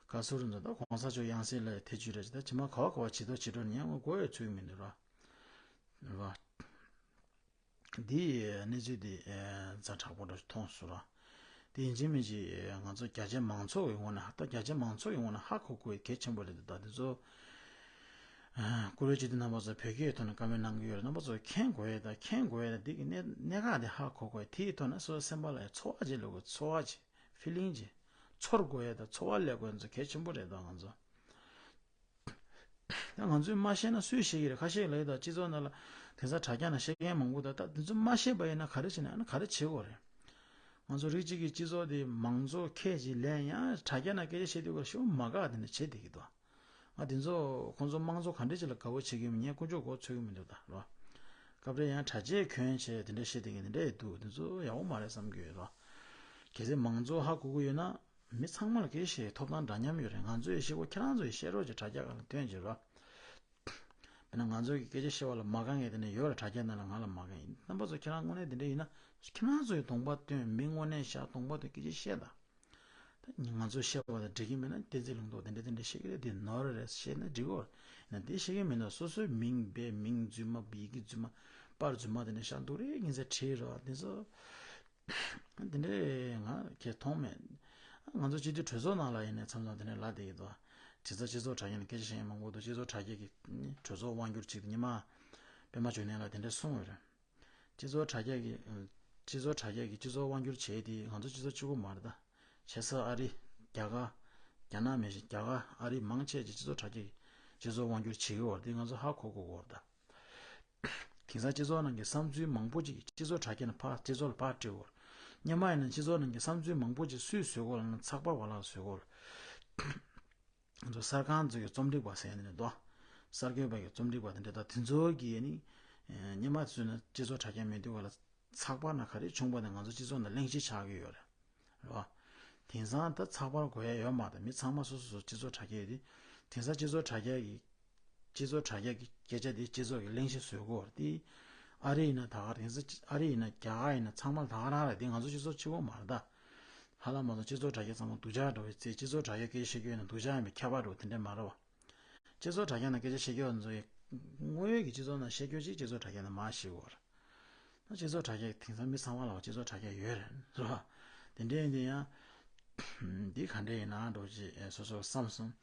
བཀའ་ཟུར་ཚོ་ད་གོང་ས་མཆོག་ཡང་སྲིད་ལ་ཐེ་བྱུས་རེད་ཅེས་ད་ཇི་མ་ག་བ་ག་བ་བྱེད་དོ་བྱེད་འགྲོ་ནས་ཡང་ངོ་དགོས་ཡོད་ཚུལ་མི་འདུག་ར། ར། འདི་གནས་ཚུལ་འདི་ཛ་དྲག་པོ་འདྲ་མཐོང་སོང་ར། དེ་ཡིན་གཅིག་མིན་གཅིག་ང་ཚོ་རྒྱ་ཆེ་མང་ཚོགས་ཀྱི་ངོས་ནས་ད་རྒྱ་ཆེ་མང་ཚོགས་ཀྱི་ངོས་ནས་ཧ་གོ་དགོས་གལ་ཆེན་པོ་རེད་འདུག་ད་འདི་ཚོ་བཀུར་འོས་སྤྱི་འཐུས་རྣམ་པ་ཚོ་བོད་སྐད་ཐོག་ནས་བཀའ་མོལ་གནང་གི་ཡོད་རེད། རྣམ་པ་ཚོ་མཁྱེན་དགོས་ཡས་ད་མཁྱེན་དགོས་ཡས་ད་འདི་གི་གནད་གནད་འགག་འདི་ཧ་གོ་དགོས་ཡས་དེའི་ཐོག་ནས་སོ་སོ་སེམས་པ་ལ་ཡང་ཚོར་བ་ཅིག་སླེབས་དགོས། ཚོར་བ་ཅིག་ཕི་ལིང་ཅིག་ཚོར་དགོས་ཡས་དང་ཚོར་བ་སླེབས་དགོས་ཡས་ཚོ་གལ་ཆེན་པོ་རེད་དོ། ང་ཚོ་ད་ང་ཚོས་མ་ཤེས་ན་སུས་ཤེས་ཀྱི་རེད། ཁ་ཤས་ལ་ཡོད་ད་སྤྱི་ཚོགས་ནང་ལ་དེང་སང་དྲ་རྒྱ་ནང་བཤད་མཁན་མང་པོ་འདུག་ད་དེ་ཚོ་མ་ཤེས་པ་ཡིན་ན་ག་རེ་བྱེད་ན་ཨ་ནི་ག་རེ་བྱེད་དགོས་རེད། ང་ཚོ་རིགས་གཅིག་གི་སྤྱི་ཚོགས་དེ་མང་གཙོ་ཁས་ཀྱིས་ལེན་ཡང་དྲ་རྒྱ་ནང་སྐད་ཆ་བཤད་དུས་སྐབས་ཤོག་མ་དགའ་དེ་འདྲ་བྱེད་བསྡད་ཀྱི་འདུག་ང་དེ་ཚོ་ཁོང་ཚོ་དམངས་གཙོ་ག་འདྲ་ཅིག་ལ་དགའ་བོ་བྱེད་ཀྱི་མིན་ངས་དཀོན་མཆོག་མགོ་ཚོད་ཀྱི་མི་འདུག་ད་རོ། སྐབས་རེ་ཡང་དྲ་རྒྱའི་གྱོན་བྱས་དེ་འདྲ་བཤད་དེ་གི་དེ་འདྲ་ཡི་འདུག་དེ་ཚོ་ཡག་པོ་མ་རེད་བསམ་གྱི་ཡོད་རོ། གལ་སྲིད་མང་གཙོ་ཧ་གོ་གི་ཡོད་ན་མི་ཚང་མ་ལ་སྐད་ཆ་བཤད་ཐོབ་ཐང་འདྲ་མཉམ་ཡོད་རེད། ང་ཚོས་ཤེས་གོ་ཁྱེད་རང་ཚོས་བཤད་རོགས་ཀྱི་དྲ་རྒྱ་སྒང་ལ་ཐོན་བྱེད་རོ། དཔེར་ན་ང་ཚོ་གི་སྐད་ཆ་བཤད་པ་ལ་མ་དགའ་མཁན་དེ་འདྲ་ཡོད་རེད། དྲ་རྒྱ་ནང་ལ་ང་ལ་མ་དགའ་ཡིན་རྣམ་པ་ཚོ་ཁྱེད་རང་དངོས་གནས་དེ་འདྲ་ཡིན་ན་ཁྱེད་རང་ཚོའི་གདོང་པ་སྟོན། མི་དངོས་གནས་བཞག་གདོང་པ་སྟོན་སྐད་ཆ་བཤད་དང་། ད་ང་ཚོས་བཤད་པ་དང་འགྲིག་གི་མེད་ན་བསྟན་འཛིན་ལུང་རྟོགས་དེ་འདྲ་དེ་འདྲ་བཤད་ཀྱི་རེད། དེ་ནོར་རེད་བཤད་ན་འགྲིག་གོ། ཡིན་ན་དེ་བཤད་ཀྱི་མེད་ན་སོ་སོའི་མིང་སྦས་མིང་རྫུན་མ་ཡི་གེ་རྫུན་མ་པར་རྫུན་མ་དེ་འདྲ་བཞག་འདུག་རེད། ཡིན་ཚད་བྲིས་རོགས་དེ་ཚོ་དེ་འདྲ་ང་གས་མཐོང་མེད། ང་ཚོ་སྤྱི་འཐུས་གྲོས་ཚོགས་ནང་ལ་ཡིན་ནའི་མཚམས་མཚམས་དེ་འདྲ་ལབ་བསྡད་ཀྱི་འདུག་དེ་ཚོ་སྤྱི་ཚོགས་དྲ་རྒྱ་ནས་སྐད་ཆ་བཤད་མཁན་མང་པོ་འདུག་སྤྱི་ཚོགས་དྲ་རྒྱ་གི་གྲོས་ཚོགས་དབང་སྒྱུར་ཅིག་ཉི་མ་པད་མ་འབྱུང་གནས་ལགས་དེ་འདྲ་གསུངས་ཡོད་རེད། སྤྱི་ཚོགས་དྲ་རྒྱ་གི་སྤྱི་ཚོགས་དྲ་རྒྱ་གི་སྤྱི་ཚོགས་དབང་སྒྱུར་བྱས་ཏེ་ང་ཚོ་སྤྱི་ཚོགས་གཅིག་པོ་མ་རེད་ད། བྱས་ཙང་ཨ་རི། རྒྱ་གར། རྒྱ་ནག་མིན་ཞིང་རྒྱ་གར་ཨ་རི་མང་ཆེ་ཅིག་སྤྱི་ཚོགས་དྲ་རྒྱ་གི་སྤྱི་ཚོགས་དབང་སྒྱུར་བྱེད་ཀྱི་ཡོད་རེད། དེ་ང་ཚོ་ཧ་གོ་དགོས་ཀྱི་ཡོད་རེད་ད། དེང་སང་སྤྱི་ཚོགས་ནང་གི་བསམ་ཚུལ་མང་པོ་ཅིག་སྤྱི་ཚོགས་དྲ་རྒྱ་ནས་ཕར་སྤྱི་ཚོགས་ལ་ཕར་སྤྲད་ཡོད་རེད། སྔོན་མ་ཡིན་ན་སྤྱི་ཚོགས་ནང་གི་བསམ་ཚུལ་མང་པོ་ཅིག་སུས་བཟོས་ཀྱི་ཡོད་ལབ་ན་ཚགས་པར་བ་ལ་བཟོས་ཀྱི་ཡོད་རེད། ང་ཚོ་གསར་ཁང་ཚོ་གི་རྩོམ་སྒྲིག་པ་ཟེར་ནས་འདུག་གསར་འགོད་པ་གི་རྩོམ་སྒྲིག་པ་དེ་འདྲ་དང་དེ་ཚོ་གི་ནི། སྔོན་མ་བཟོས་ན་སྤྱི་ཚོགས་དྲ་རྒྱ་མེད་དུས་ག་ལ་ཚགས་པར་ན་ག་རེ་བྱུང་བ་དེ་ང་ཚོ་སྤྱི་ཚོགས་ནང་གླེང་གཞི་ཆགས་ཀྱི་ཡོད་རེད། རེད་བ། དེང་སང་ད་ཚགས་པར་དགོས་ཡ་ཡོད་མ་རེད། མི་ཚང་མ་སོ་སོ་སོ་སྤྱི་ཚོགས་དྲ་རྒྱ་ཡོད་དེ། དེང་སང་སྤྱི་ཚོགས་དྲ་རྒྱ་གི་སྤྱི་ཚོགས་དྲ་རྒྱ་གི་སྐད་ཆ་དེ་སྤྱི་ཚོགས་ཀྱི་གླེང་གཞི་བཟོས་ཀྱི་ཡོད་རེད་དེ། ཨ་རི་ཡིན་ན་ད་ག་དེང་སང་ཨ་རི་ཡིན་ན་རྒྱ་གར་ཡིན་ན་ཚང་མ་ད་ག་རང་རེད་དེ། ང་ཚོ་སྤྱི་ཚོགས་གཅིག་པོ་མ་རེད་ད། ཧ་ལམ་མ་གཏོགས་སྤྱི་ཚོགས་དྲ་རྒྱ་ཚང་མ་སྡུག་ཅག་འདྲ་བོའི་རྩེ། སྤྱི་ཚོགས་དྲ་རྒྱ་སྐད་ཆ་བཤད་རྒྱུ་ཡིན་ན་སྡུག་ཅག་ཡིན་པའི་ཁྱད་པར་འདྲ་བོ་དེ་འདྲ་མ་རེད་བ། སྤྱི་ཚོགས་དྲ་རྒྱ་ནང་སྐད་ཆ་བཤད་རྒྱུ་ཚོ་ཡི་དངོས་ཡོད་ཀྱི་སྤྱི་ཚོགས་ནང་བཤད་རྒྱུ་ཅིག་སྤྱི་ཚོགས་དྲ་རྒྱ་ནང་མར་བཤད་དགོས་རེད། སྤྱི་ཚོགས་དྲ་རྒྱ་དེང་སང་མི་ཚང་མ་ལ་སྤྱི་ཚོགས་དྲ་རྒྱ་ཡོད་རེད། རེད་བ། དེ་འདྲ་ཡིན་དུས་ཡང་། འདི་ག་འདྲ་ཡིན་ན་འགྲོ་ཅེས་སོ་སོ་བསམ་སོང་།